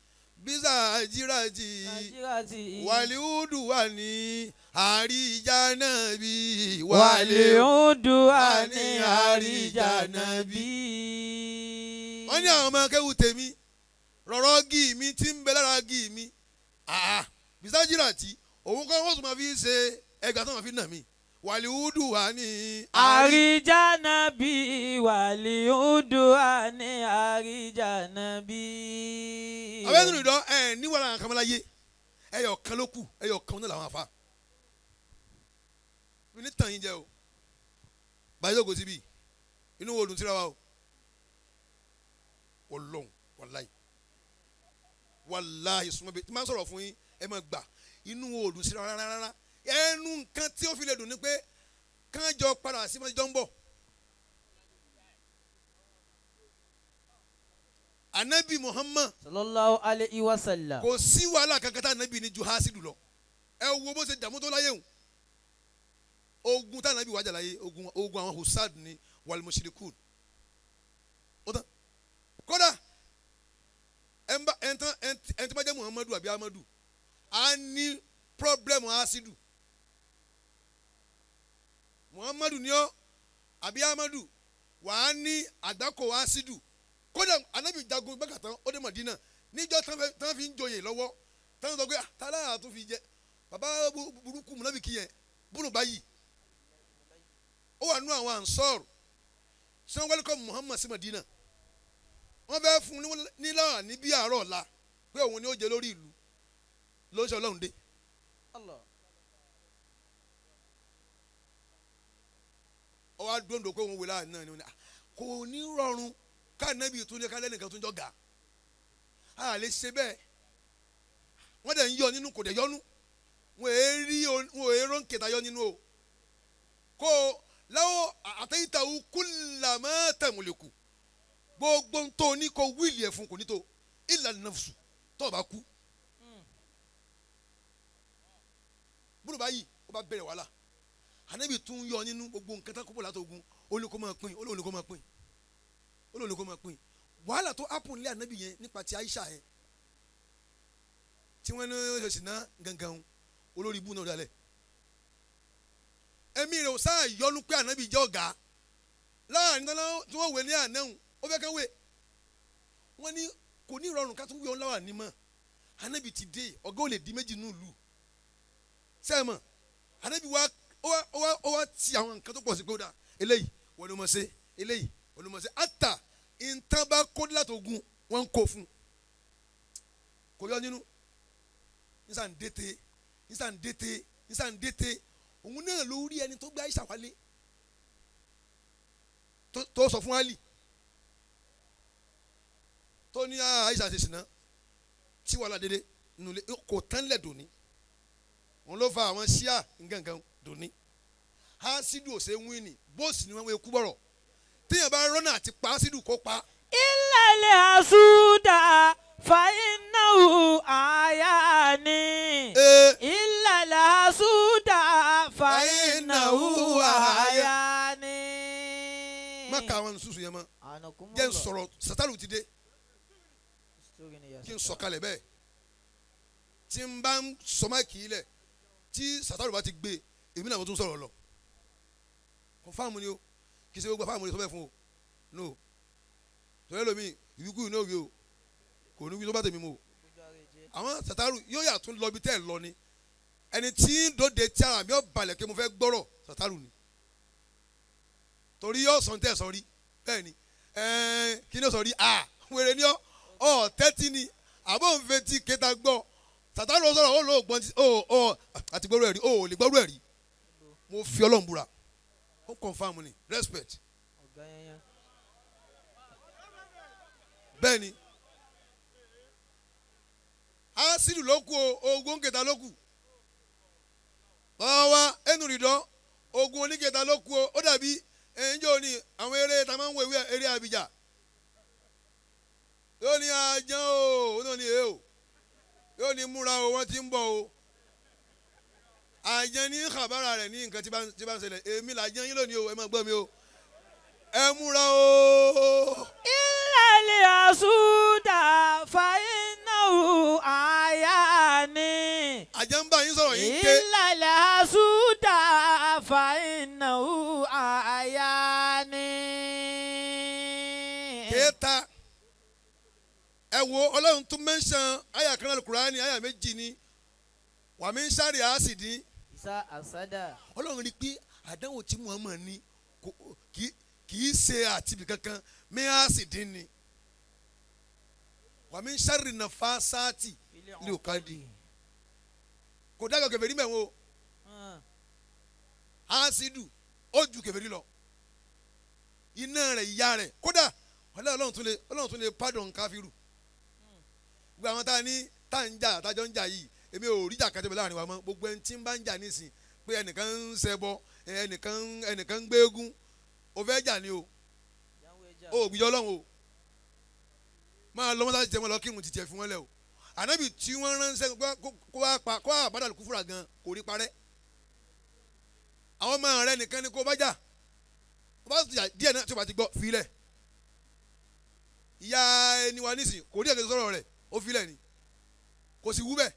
bísà àjíràjì wàlíùdù wà ní àríjà náà bí wàlíùdù wà ní àríjà náà bí. Wọ́n ní àwọn ọmọ akẹ́wù tèmi rọ̀rọ̀ gí mi tí ń bẹ lára gí mi bísà àjíràjì òun kọ́ wọ́n tún máa fi ṣe ẹgbàá tó máa fi nà mí wàlíùdù wà ní àríjà náà bí wàlíùdù wà ní àríjà náà bí. Abẹ́nú ìdán ẹ ní wàrà àkàmọ́láyé ẹyọ kan ló kù ẹyọ kan náà làwọn afa mi ní tàn yín jẹ o báyìí kò síbi inú wo dùn síra wa o Ọlọ́run wàláyé wàláyé súnmọ́ bí tí máa ń sọ̀rọ̀ fún yín ẹ máa gbà inú wo dùn síra rárá rárá ẹnu nǹkan tí ó fi lè dùn ni pé kánjọ padà sí mọ́jọ́ ń bọ̀. Anabi Muhammad sallallahu alayhi wa sallam kò sí wàhálà kankan tá anabi ní ju hasidu lọ ẹ wo bó ṣe dààmú tó láyé òun ogun tá anabi wájà láyé ogun àwọn husad ni wal mushrikun ó tán kódà ẹn tí bá jẹ́ Muhammadu àbí Amadu a ní pírọ́blẹ́mù hasidu Muhammadu ni ọ àbí Amadu wàá ní àgbákò hasidu kódà anabi jagun gbẹ́kàtàn ó dé Mọ̀dínà níjọ́ tán fi ń joyè lọ́wọ́ tán sọ pé tálá tún fi jẹ bàbá burúkú múnábìkì yẹn búrú báyìí ó wà nú àwọn ansọ́ọ̀rù sàn wẹ́líkọ̀ Muhammad sí Mọ̀dínà wọ́n fẹ́ fún ní láwà ní bí àárọ̀ ọ̀la pé òun ni ó jẹ lórí ìlú ló ń ṣe Ọlọ́run dé. Ó wá dóńdó pé òun wò láàrin náà ni kò ní rọrùn káànábì tún lé kálẹ́ nìkan tún jọ gà á lè ṣe bẹ́ẹ̀ wọ́n dẹ̀ ń yọ nínú kò dẹ̀ yọnu wọ́n èé rónkè ta yọ nínú o kó láwọ àtẹ̀yìntàwù kúlàmọ́ tẹ̀mùlẹ̀kù gbogbo tó ní kó wíìlì ẹ̀ fún kò ní tó ìlànà nafsu tó o bá kú. Búrò báyìí ó bá bẹ̀rẹ̀ wàhálà ànábì tún yọ nínú gbogbo nǹkan tá kó bọ̀ látọ̀gùn ó ní kó máa pín ó ní kó máa pín olóòlù kò máa pín wàhálà tó happen lé ànábì yẹn nípa ti Aisha yẹn tí wọ́n ní oṣù náà gangan olórí ibú náà dalẹ̀ ẹ̀mí rẹ̀ ò sáà yọnu pé ànábì jẹ́ ọ̀gá láàrin tí wọ́n wé ní ànáhùn ó fẹ́ kán wé wọ́n ní kò ní ìrọ̀rùn ká tún wé ọ́n láwà ní mọ́ ànábì ti dé ọ̀gá ò lè di méjì nù lù sẹ́ẹ̀mọ̀ ànábì wa ó wá ti àwọn nǹkan tó pọ̀ sí pé ó dà eléyìí wọ́n ní wọ́n ṣe eléyìí olùmọ̀ọ́sẹ́ ata nǹkan bá kó látògùn wọn kó fún kò yọ nínú nísàn dètè nísàn dètè nísàn dètè òun náà ló rí ẹni tó gbé Aisha wálé tó sọ fún Ali tó ní Aisha ṣe sìnà tí wàhálà dédé nulẹ̀ kò tán lẹ̀ dòní òun ló fa àwọn ṣíà ngangan dòní hasidu ò ṣe wíìnì bóòsì ni wọ́n wé kú bọ̀rọ̀ téèyàn bá rọ́nà àti pa hasidu kó pa. Illal hasuda fa innahu ayani. Illal hasuda fa innahu ayani. Má ka àwọn nsusu yẹn mọ́ jẹ́ n sọ̀rọ̀ sátálù ti dé kí n sọ̀kalẹ̀ bẹ́ẹ̀ tí n bá ń sọ máìkì yìí lẹ̀ tí sátálù bá ti gbé èmi náà mo tún sọ̀rọ̀ lọ kò fáàmù ni o kì í ṣe gbogbo fáàmù ni sọ bẹ́ẹ̀ fún o no tọ́lẹ́ lomi ìwíkú yìí náà wí o kò ní wí tó bá tèmi mu o àwọn sátálù yóò yà tún lọ ibi tẹ́ ẹ̀ lọ ni ẹni tí ń dòde tí ara mi ò balẹ̀ kí mo fẹ́ gbọ́rọ̀ sátálù ni torí yóò sọ ní tẹ́ ẹ̀ sọ rí bẹ́ẹ̀ ni kí ni ó sọ rí a wèrè ni ọ tẹ́tí ni àbọ̀ ń fetí kéta gbọ́ sátálù ó sọ̀rọ̀ ó lò ó gbọ́n tí ó àti gbọ́rọ̀ ẹ̀rí ó lè gbọ́rọ̀ ẹ̀rí mo fi Ọlọ́run búra ó confirm ni respect bẹ́ẹ̀ ni asidu ló kù o ogun kẹta ló kù ọwọ́ ẹnu rìndọ́ ogun oníkẹta ló kù o ó dàbí ẹnjọ́ ni àwọn eré ta máa ń wo ìwé eré Abidjan yóò ní aján o ó náà ní èé o yóò ní múra o wọ́n ti ń bọ̀ o àjàn ní kàbára rẹ̀ ní nǹkan tí bá ń ṣẹlẹ̀ èmi là jẹ́ yín lónìí o ẹ máa gbọ́ mi o ẹ múra o. Illal hasuda fa innahu ayani. Àjàn ń bá yín sọ̀rọ̀ yín ké. Illal hasuda fa innahu ayani. Kéèta ẹ wo Ọlọ́run tún mẹ́ńsàn àyà kan Al-Kùránì àyà méjì ni wàmí ń sáré àásìdí. Isa asada. Ọlọ́run rí i pé àdánwò tí Muhammad ní kì í ṣe àtibì kankan mí àásìdí ni. Wàmí ń sáré nàfa sáàtì ní òkàdì. Kò dága kèfèrí mẹ́wọ́n o. Àásìdù ó ju kèfèrí lọ. Iná rẹ̀ ìyá rẹ̀ kódà Ọlọ́run tún lè pardon káfíru. Gbogbo àwọn tá a ní tá a ń jà àtàjọ ń jà yìí èmi ò rí ìjà kan tẹ́lẹ̀ láàrin wa mọ́ gbogbo ẹni tí ń bá ń jà nísìn pé ẹnìkan ń ṣẹbọ ẹnìkan ń gbéégún o fẹ́ jà ni o ò gbìyànjú Ọlọ́run o máa lọ mọ́tà jẹun lọ kírun ti jẹ fún wọn lẹ o ànábì tí wọ́n ránṣẹ́ kó wá pa kó wá bàdà kú fúra gan kò rí parẹ́ àwọn ọmọ rẹ nìkan ni kó bá jà ó bá jà díẹ̀ náà tí o bá ti gbọ́ filẹ̀ ìyá ẹni wa nísìn kò rí ẹ̀kẹ́ sọ̀rọ̀ rẹ̀ ó filẹ̀ ni kò sì wú bẹ́ẹ̀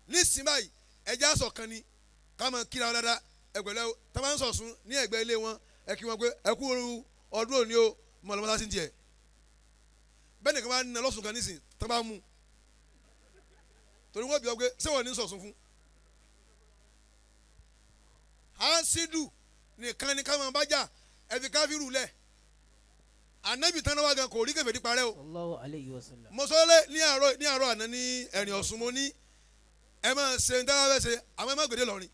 nísìnyí báyìí ẹjẹ aṣọ kan ni ká máa kíra wọn dáadáa ẹgbẹ̀lẹ́ o tá máa ń sọ̀sùn ní ẹ̀gbẹ́ ilé wọn ẹ kí wọn pé ẹ kú ọdún òní o mọ̀ lọ́mọdé sí tiẹ̀ bẹ́ẹ̀ nìkan máa ń na lọ́sùn kan nísìnyí tá máa mú torí wọ́n bí ọ pé ṣé wọ́n ní sọ̀sùn fún. Hasidu nìkan ni ká máa bá jà ẹ̀fi káfíìrù lẹ̀ ànábì tán náà wá gan kò rí kèfèrí parẹ́ o. Sallallahu alayhi wa sallam. Mo sọ lé ní àárọ̀ àná ní ẹ̀rìn Ọ̀ṣun mo ní ẹ máa ṣe ń dára fẹ́ ṣe àwọn ẹ má gbèdé lọ́rin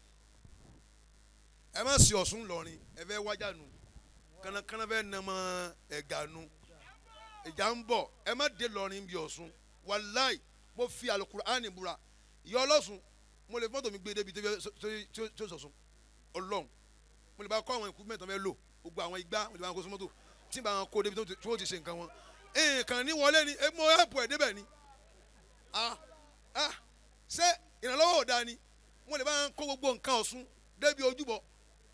ẹ má ṣe Ọ̀ṣun lọ́rin ẹ fẹ́ wájà nù kánnakánná fẹ́ nà mọ́ ẹ̀gà nù ìjà ń bọ̀ ẹ má dé lọ́rin bí Ọ̀ṣun wàláì mo fi Al-Qur'ani búra ìyá ọlọ́sùn mo lè fọ́tò mi gbé débi tí ó sọ̀sùn Ọlọ́run mo lè bá kọ́ àwọn equipment tó fẹ́ lò gbogbo àwọn igbá mo lè bá wọn kó sọ́mọ́tò tí bá wọn kó débi tí wọ́n ti ṣe nǹkan wọn nǹkan ní wọlé ni mo ẹ̀pù ẹ̀ débẹ̀ ni ṣé ìrànlọ́wọ́ ò dáa ni mo lè bá ń kó gbogbo nǹkan Ọ̀ṣun débi ojúbọ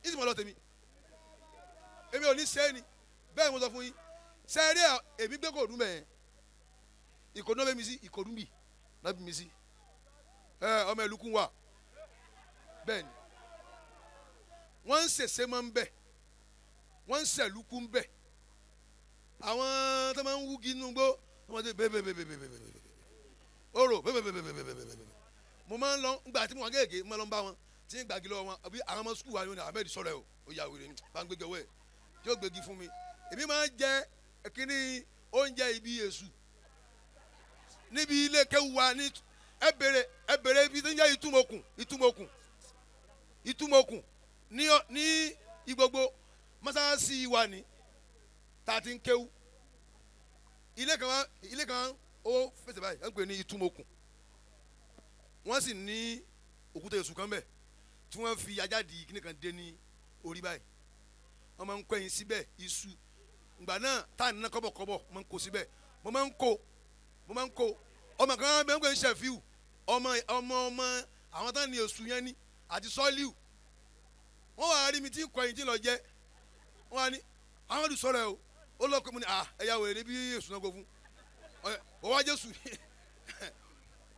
ìsìnmọ̀ lọ tèmi èmi ò ní ṣe é ni bẹ́ẹ̀ mo sọ fún yín ṣe é rí èmi gbé kò dùn bẹ́ẹ̀ ìkòdùn náà bẹ́ mi sí ìkòdùn bì náà bí mi sí ẹ ọmọ ìlú kún wà bẹ́ẹ̀ ni wọ́n ń ṣèṣe máa ń bẹ̀ wọ́n ń ṣẹ̀lúkú ń bẹ̀ àwọn tó máa ń wúgi inú gbó wọ́n máa ń bẹ́ẹ̀ bẹ́ẹ̀ bẹ́ẹ̀ bẹ́ẹ̀ bẹ́ẹ̀ bẹ́ẹ̀ oro bẹ́ẹ̀ bẹ́ẹ̀ bẹ́ẹ̀ bẹ́ẹ̀ bẹ́ẹ̀ mo máa ń lọ ngbà tí mo wà kéèké mo máa lọ ń bá wọn tí ń gbàgì lọ́wọ́ wọn àbí àwọn ọmọ sukùl wa ni Ahmed sọ̀rọ̀ ẹ̀ o ó yà wèrè ni bá ń gbégi ọwọ́ ẹ̀ tí ó gbégi fún mi èmi máa ń jẹ kíní oúnjẹ ibi èṣù níbi ilé kéwu wa ní ẹ bèrè ibi tó ń jẹ́ ìtumọ̀kùn ní ìgbogbo mọ́sálásí wa ni tá a ti ń kéwu ilé kan ó fẹsẹ̀ báyìí ẹ ń pè ní ìtumọ̀kùn Wọ́n sì ní òkúta èṣù kan bẹ̀ tí wọ́n fi ajá di kíní kan dé ní orí báyìí. Wọ́n máa ń kó ẹyin síbẹ̀ iṣu. Ìgbà náà tá à ń ná kọ́bọ̀kọ́bọ̀ máa ń kó síbẹ̀. Mo máa ń kó mo máa ń kó. Ọmọ kan bẹ́ẹ̀ ń pè ń ṣẹ̀fíù. Ọmọ ọmọ ọmọ àwọn tán ní èṣù yẹn ní àti sọ́ọ́líù. Wọ́n wá rí mi tí ń kọ ẹyin tí ń lọ jẹ. Wọ́n wá ní àwọn olùsọ̀rọ̀ ẹ̀ o. Ó lọ pé mo ní à ẹ̀yà wèrè ní bí èṣù náà kó fún. Ó wá Jésù.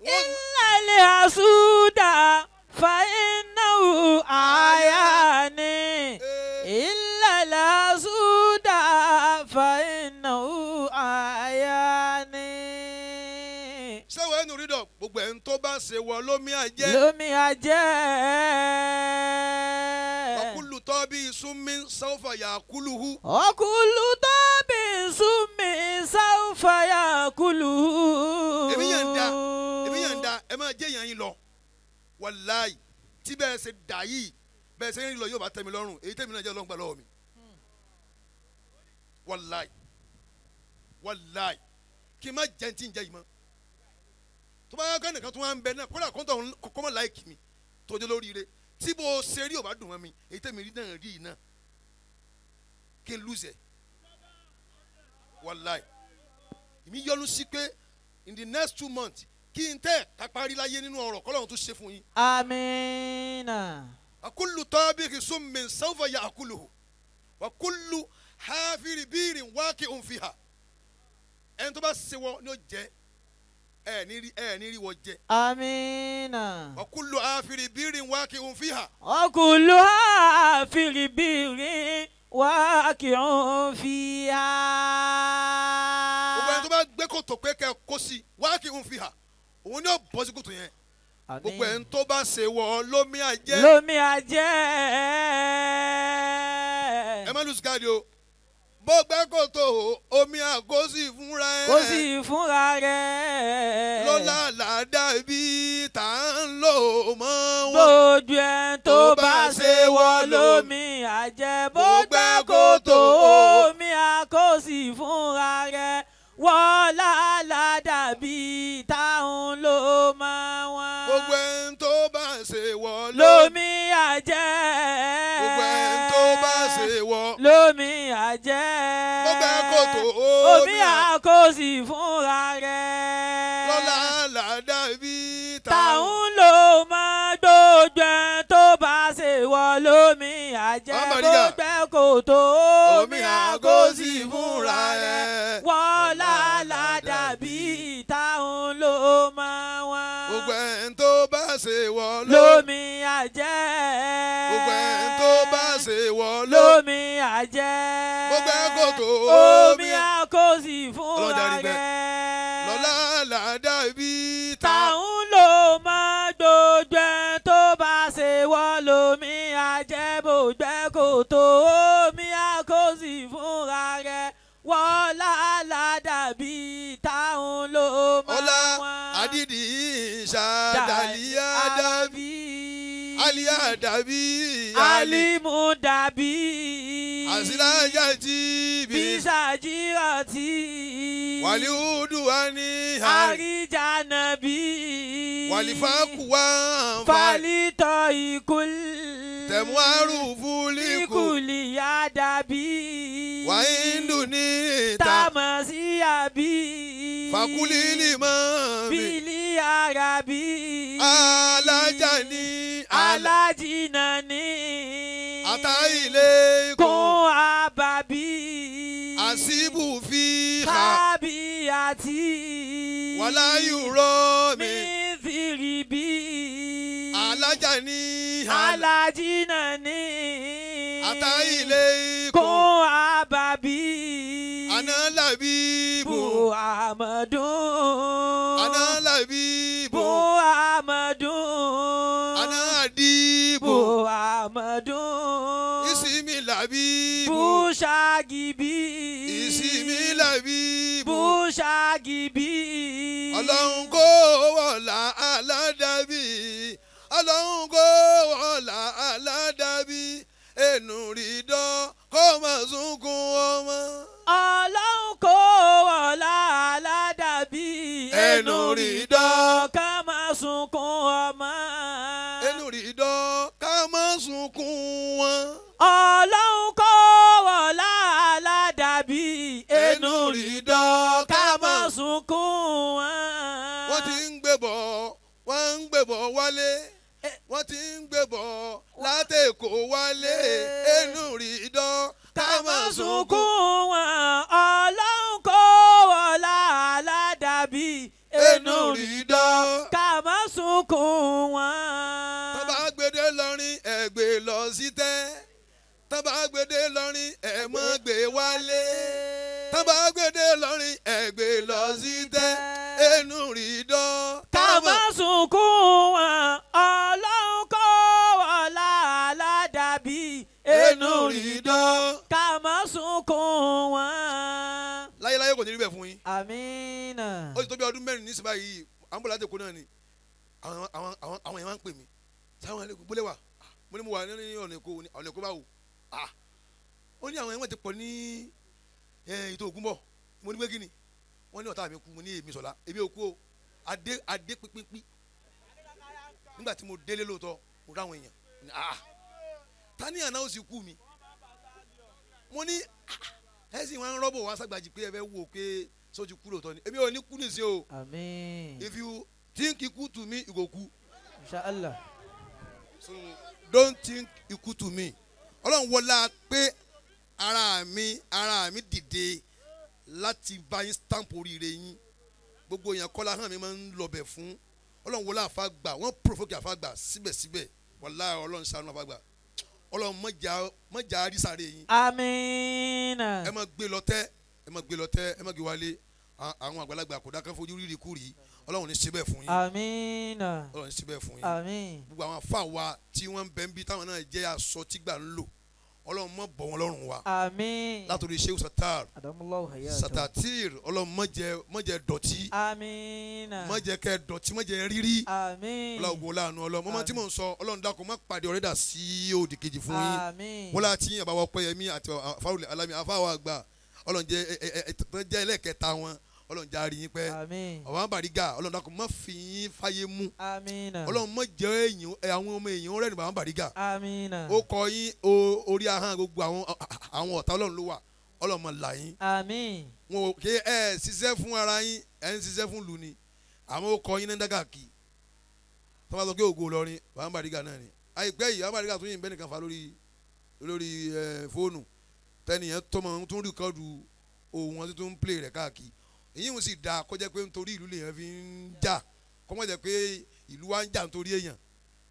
Illal hasuda fa innahu ayani. Illal hasuda fa innahu ayani. Ṣé wọ́n ẹnu rí dọ̀ gbogbo ẹ̀ ń tó bá ṣe wọ lómi àjẹ́. Lómi àjẹ́. Ọkùlù tọ́ bí súnmi sáwùfà yà kúlùhù. Ọkùlù tọ́ bí súnmi sáwùfà yà kúlùhù. Èmi yàn ń da èmi yàn ń da ẹ máa jẹ́ èèyàn yín lọ. Wàláì tí bẹ́ẹ̀ ṣe dà yìí bẹ́ẹ̀ ṣe ń rìn lọ yóò bá tẹ́ mi lọ́rùn èyí tẹ́mi náà jẹ́ ọlọ́run gbà lọ́wọ́ mi. Wàláì wàláì kí n má jẹ́ ní tí ń jẹ́ yìí mọ́. Tó bá yá nìkan tó wá ń bẹ náà kódà kóńtà kọ́mọ láìkì mi tó dé lóríire tí bó ṣe rí ò bá dùn mọ́ mi èyí tẹ́mi rí náà rí iná kí n lùzẹ̀. Wàláì èmi yọnu sí pé in the next 2 months kí n tẹ́ kápárí láyé nínú ọ̀rọ̀ kọ́lọ́run tó ṣe fún yín. Amina. Akulu tọ́bìrì súnmi sawfa ya'kuluhu wa kullu hafiri bírin waqi'un fiha. Ẹni tó bá ṣe wọ ni ó jẹ ẹ ní rí wọ jẹ. Amina. Wa kullu hafiri bírin waqi'un fiha. Wa kullu hafiri bírin waqi'un fiha. Gbogbo ẹni tó bá gbé kòtò pé kẹ́ kó sí waqi'un fiha òun ni ó bọ́ sí kòtò yẹn. Gbogbo ẹni tó bá ṣe wọ lómi àjẹ́. Lómi àjẹ́. Ẹ má lùsí káàdì o. Bó gbẹ́ kòtò omi àkósì fúnra ẹ̀. Kó sì fúnra rẹ̀. Lọ́la làdá bí tá ń lò mọ́ wọn. Gbogbo ẹni tó bá ṣe wọ lómi àjẹ́. Bó gbẹ́ kòtò omi àkósì fúnra rẹ̀. Wọ́lá làdàbí táwọn ló máa wọ́n. Gbogbo ẹni tó bá ṣe wọ lómi àjẹ́. Gbogbo ẹni tó bá ṣe wọ lómi àjẹ́. Gbogbo ẹ kòtò omi àkósì fúnra rẹ̀. Lọ́lá làdàbí táwọn ló máa gbogbo ẹni tó bá ṣe wọ lómi àjẹ́. Gbogbo ẹ kòtò omi àkósì fúnra rẹ̀. Wọ́lá làdàbí táwọn ló máa wọ́n. Gbogbo ẹni tó bá ṣe wọ lómi àjẹ́. Gbogbo ẹni tó bá ṣe wọ lómi àjẹ́. Gbogbo ẹ kòtò omi àkósì fúnra rẹ̀. Lọ́lá làdàbí táwọn ló máa gbogbo ẹni tó bá ṣe wọ lómi àjẹ́. Gbogbo ẹ kòtò omi àkósì fúnra rẹ̀. Wọ́lá làdàbí táwọn ló máa Ọlá wọ́n. àdìdì ṣàdàlíyà dàbí àlíyà dàbí alimu dàbí àsìlájà tí bí bísàjírọ̀tì wàlíhùdù wà ní àríjànàbí wàlífàkùwà fàlítọ̀ ìkúl tẹ̀mú àrùfúlíkù ìkúlì yàdàbí wàhíndù ní ìta tàmọ̀ sí àbí fàkúlìlì mọ́ mi bílí àràbí alájà ní alájìnà ní àtàilé ikùn kún àbàbí àṣìbù fi hà kábíyàtì wàláyù rọ mi mífìrìbí alájà ní alájìnà ní àtàilé ikùn kún àbàbí ànálàbíbù buhamadun ànálàbíbù buhamadun ànádìbù buhamadun ìsinmi làbíbù bushagibi ìsinmi làbíbù bushagibi ọlọ́run kó wọ̀lá aládàbí ọlọ́run kó wọ̀lá aládàbí ẹnu rí dán kó má sunkún ọmọ. Ọlọ́run kó wọlá aládàbí Ẹnu rí dán ká má sunkún sunkún wọn. Ọlọ́run kó wọlá aládàbí ẹnu rídọ́ ká má sunkún wọn. Wọ́n ti ń gbé bọ̀, wọ́n ń gbé bọ̀ wálé, wọ́n ti ń gbé bọ̀ látẹ̀kọ̀ wálé ẹnu rídọ́ ká má sunkún wọn. Ọlọ́run kó wọlá aládàbí ẹnu rídọ́ ká má sunkún wọn. Tọ́ba gbèdé lọ́rin ẹ̀ gbé lọ sí tẹ́, tọ́ba gbèdé lọ́rin ẹ̀ mọ́ gbé wálé, tọ́ba gbèdé lọ́rin ẹ̀ gbé lọ sí tẹ́ ẹnu rídọ́ ká má sunkún wọn. Ọlọ́run kó wọlá aládàbí ẹnu rídọ́ ká má sunkún wọn. Láyéláyé kò ní rí bẹ́ẹ̀ fún yín. Àmín. Ó ti tó bí ọdún 4 nísìnyí báyìí, à ń bọ̀ láti Èkó náà ni àwọn yẹn máa ń pè mí sáwọn ẹlẹ́kùn bólé wà, mo ní mo wà ní ọ̀nà Èkó, ọ̀nà Èkó báwo, ó ní àwọn yẹn wọ́n ti pọ̀ ní ètò Ògúnbọ̀. Mo ní pé kí ni wọ́n ní ọ̀tá mi kú, mo ní èmi Sọ̀lá èmi ò kú o, adé adé pínpín. Nígbà tí mo délé lóòótọ́ mo ráwọn èèyàn ta ní àná ó sì kú mi, mo ní ẹ sì wọ́n ń rọ́bò wá sàgbàjì pé ẹ fẹ́ wò pé sọ ti kú lóòótọ́ ni, èmi ò ní kú nìsín o. Àmín. If you think ikú to me, you go kú. Inshallah. So don't think ikú to me. Ọlọ́run wọlá pé ara mi dìde láti bá yín stamp oríire yín. Gbogbo èèyàn kọ́lá hàn mi máa ń lọbẹ̀ fún. Ọlọ́run wọlá àfàgbà, wọ́n provoke àfàgbà síbẹ̀síbẹ̀. Wàláhì Ọlọ́run ṣàánú àfàgbà. Ọlọ́run mọ̀jà àrísàrè yín. Àmín. Ẹ má gbé lọ tẹ́, ẹ má gbé lọ tẹ́, ẹ má gbé wálé. Àwọn àgbàlagbà kò dákẹ́ fojú rírì kúrì. Ọlọ́run ní síbẹ̀ fún yín. Àmín. Ọlọ́run ní síbẹ̀ fún yín. Àmín. Gbogbo àwọn afá wa tí wọ́n ń bẹ ń bí táwọn náà jẹ́ aṣọ tí gbà ń lò, Ọlọ́run má bọ̀ wọn lọ́rùn wa. Àmín. Látòrí Shehu Satar, Satatir, Ọlọ́run má jẹ́ dọ̀tí. Àmín. Má jẹ́ kẹ́ dọ̀tí, má jẹ́ rírí. Àmín. Ọlọ́run wo láàánú Ọlọ́run. Mọ́mọ́ tí mò ń sọ, Ọlọ́run dákun má pàdé ọ̀rẹ́dà sí òdì kejì fún yín. Àmín. Wọ́n láti yín àbáwọ̀ Ọpẹ́yẹmí àti Fáwọlẹ̀ Alámi afáwọ̀ àgbà, Ọlọ́run jẹ́ ẹlẹ́kẹta wọn, Ọlọ́run jẹ́ àárín yín pẹ́. Àwọn Bàrígà, Ọlọ́run dákun má fi yín fáyé mú. Ọlọ́run má jẹ́ àwọn ọmọ èèyàn rẹ̀ nípa àwọn Bàrígà. Ó kọ yín orí ahọ́n gbogbo àwọn ọ̀tá Ọlọ́run ló wà, Ọlọ́run má là yín. Wọn ò ké ẹ ṣiṣẹ́ fún ara yín, ẹ ń ṣiṣẹ́ fún ìlú ni. Àwọn ó kọ yín ní dágàkì tó bá sọ pé ògo Ìlọrin, àwọn Bàrígà náà ni. Àìpẹ́ yìí àwọn Bàrígà tún yìí ń bẹ́ nìkan fa lórí fóònù tẹnìyẹn tó máa tún rìkọ́dù ohun wọn tó ń play rẹ̀ káàkiri. Èyí ń sì dáa kó jẹ́ pé nítorí ìlú lèèyàn fi ń jà, kó má jẹ́ pé ìlú wa ń jà nítorí èèyàn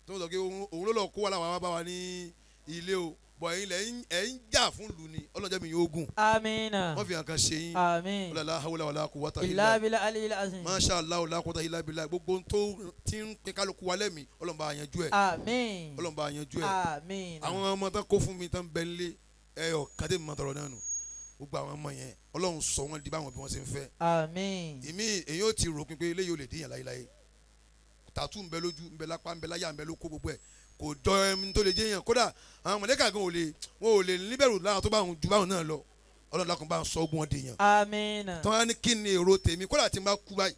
tó ń sọ pé òun ló lọ kó wa láwọn wá bá wa ní ilé o, bọ̀ ẹ̀yin lẹ̀ ń jà fún ìlú ni. Ọlọ́jọ́ mi yóò gùn. Àmín. Wọ́n fi hàn kan ṣe yín. Àmín. La hawla wala quwwata illa billahi azim. Masha Allah la quwwata illa billah. Gbogbo tó ti ń pín kálukú wa lẹ́mìí, Ọlọ́run bá yanjú ẹ̀. Àmín. Ọlọ́run bá yanjú ẹ̀. Àmín. Àwọn ọmọ tán kó fún mi tán bẹ́ẹ̀ lé ẹyọ kàdé mi máa tọrọ náà nù. Gbogbo àwọn ọmọ yẹn Ọlọ́run sọ wọ́n di báwọn bí wọ́n ṣe ń fẹ́. Àmín. Èmi èyí ó ti rò pin pé eléyìí ò lè díyàn láyéláyé. Tàtú ń bẹ lójú, ń bẹ lápá, ń bẹ láyà, ń bẹ lóko, gbogbo ẹ̀ kò jọ ẹni tó lè jẹ́yàn. Kódà àwọn mọ̀lẹ́kà gan ò lè, wọn ò lè níbẹ̀rù lára tó bá wọn ju báwọn náà lọ. Ọlọ́run dákun bá ń sọ ogun wọn dèèyàn. Àmín. Tọ́ wá ní kí ni èrò tèmi, kódà tí n bá kú báyìí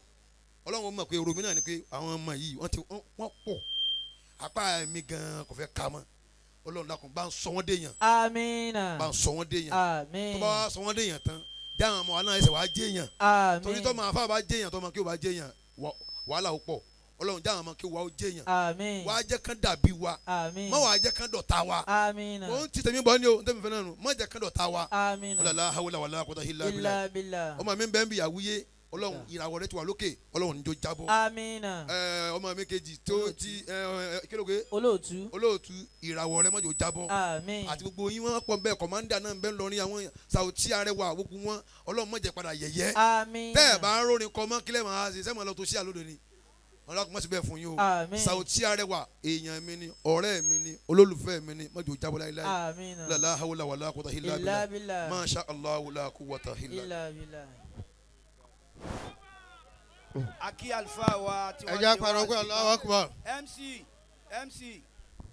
Ọlọ́run mọ̀ pé èrò mi náà ni pé àwọn ọmọ yìí wọ́n ti wọ́n pọ̀, apá mi gan kò fẹ́ ka mọ́. Ọlọ́run dákun bá ń sọ wọ́n dèèyàn. Àmín. Bá ń sọ wọ́n dèèyàn. Àmín. Tó bá wá sọ wọ́n dèèyàn tán, já àwọn ọmọ wa náà ẹsẹ̀ wá jẹ́yàn. Àmín. Torí tó máa fà bá jẹ́yàn, tó máa kí o bá jẹ́yàn, wàhálà ó pọ̀. Ọlọ́run já àwọn ọmọ kí wa ó jẹ́yàn. Àmín. Wàá jẹ́ kán dàbí wa. Àmín. Má wàá jẹ́ kán dọ̀tá wa. Àmín. Mo ń ti tèmi bọ́ ni o, n tẹ́mi fẹ́ náà nù. Má jẹ́ kán dọ̀tá wa. Àmín. La hawla wala quwwata illa billah. Ọmọ mi bẹ́ẹ̀ ń bi àwúyé, Ọlọ́run ìràwọ̀ rẹ ti wà lókè, Ọlọ́run níjó jábọ́. Àmín. Ọmọ mi kejì tó ti kílógé. Olóòtú. Olóòtú ìràwọ̀ rẹ mọ́jọ jábọ́. Àmín. Àti gbogbo yín wọ́n pọ̀ bẹ́ẹ̀, kọ̀mándà náà bẹ́ẹ̀ lọrin àwọn Sàùtí Arẹwà gbogbo wọn, Ọlọ́run má jẹ́ padà yẹ̀yẹ́. Àmín. Tẹ́ ẹ̀ bá ń rórin kọ mọ́ kílẹ̀ máa ṣe sẹ́mọ̀ lọ tó sí àlódò ni. Ọlọ́run má ṣe bẹ́ẹ̀ fún yín o. Sàùtí Arẹwà èèyàn mi ni, ọ̀rẹ́ mi ni, olólùfẹ́ mi ni, mọ́jọ jábọ́ láíláí. Àmín. La hawla wala quwwata illa billah. Masha Allah la quwwata illa billah. Aki alfa wa ẹ jẹ́ pariwo pé Allahu Akbar. MC MC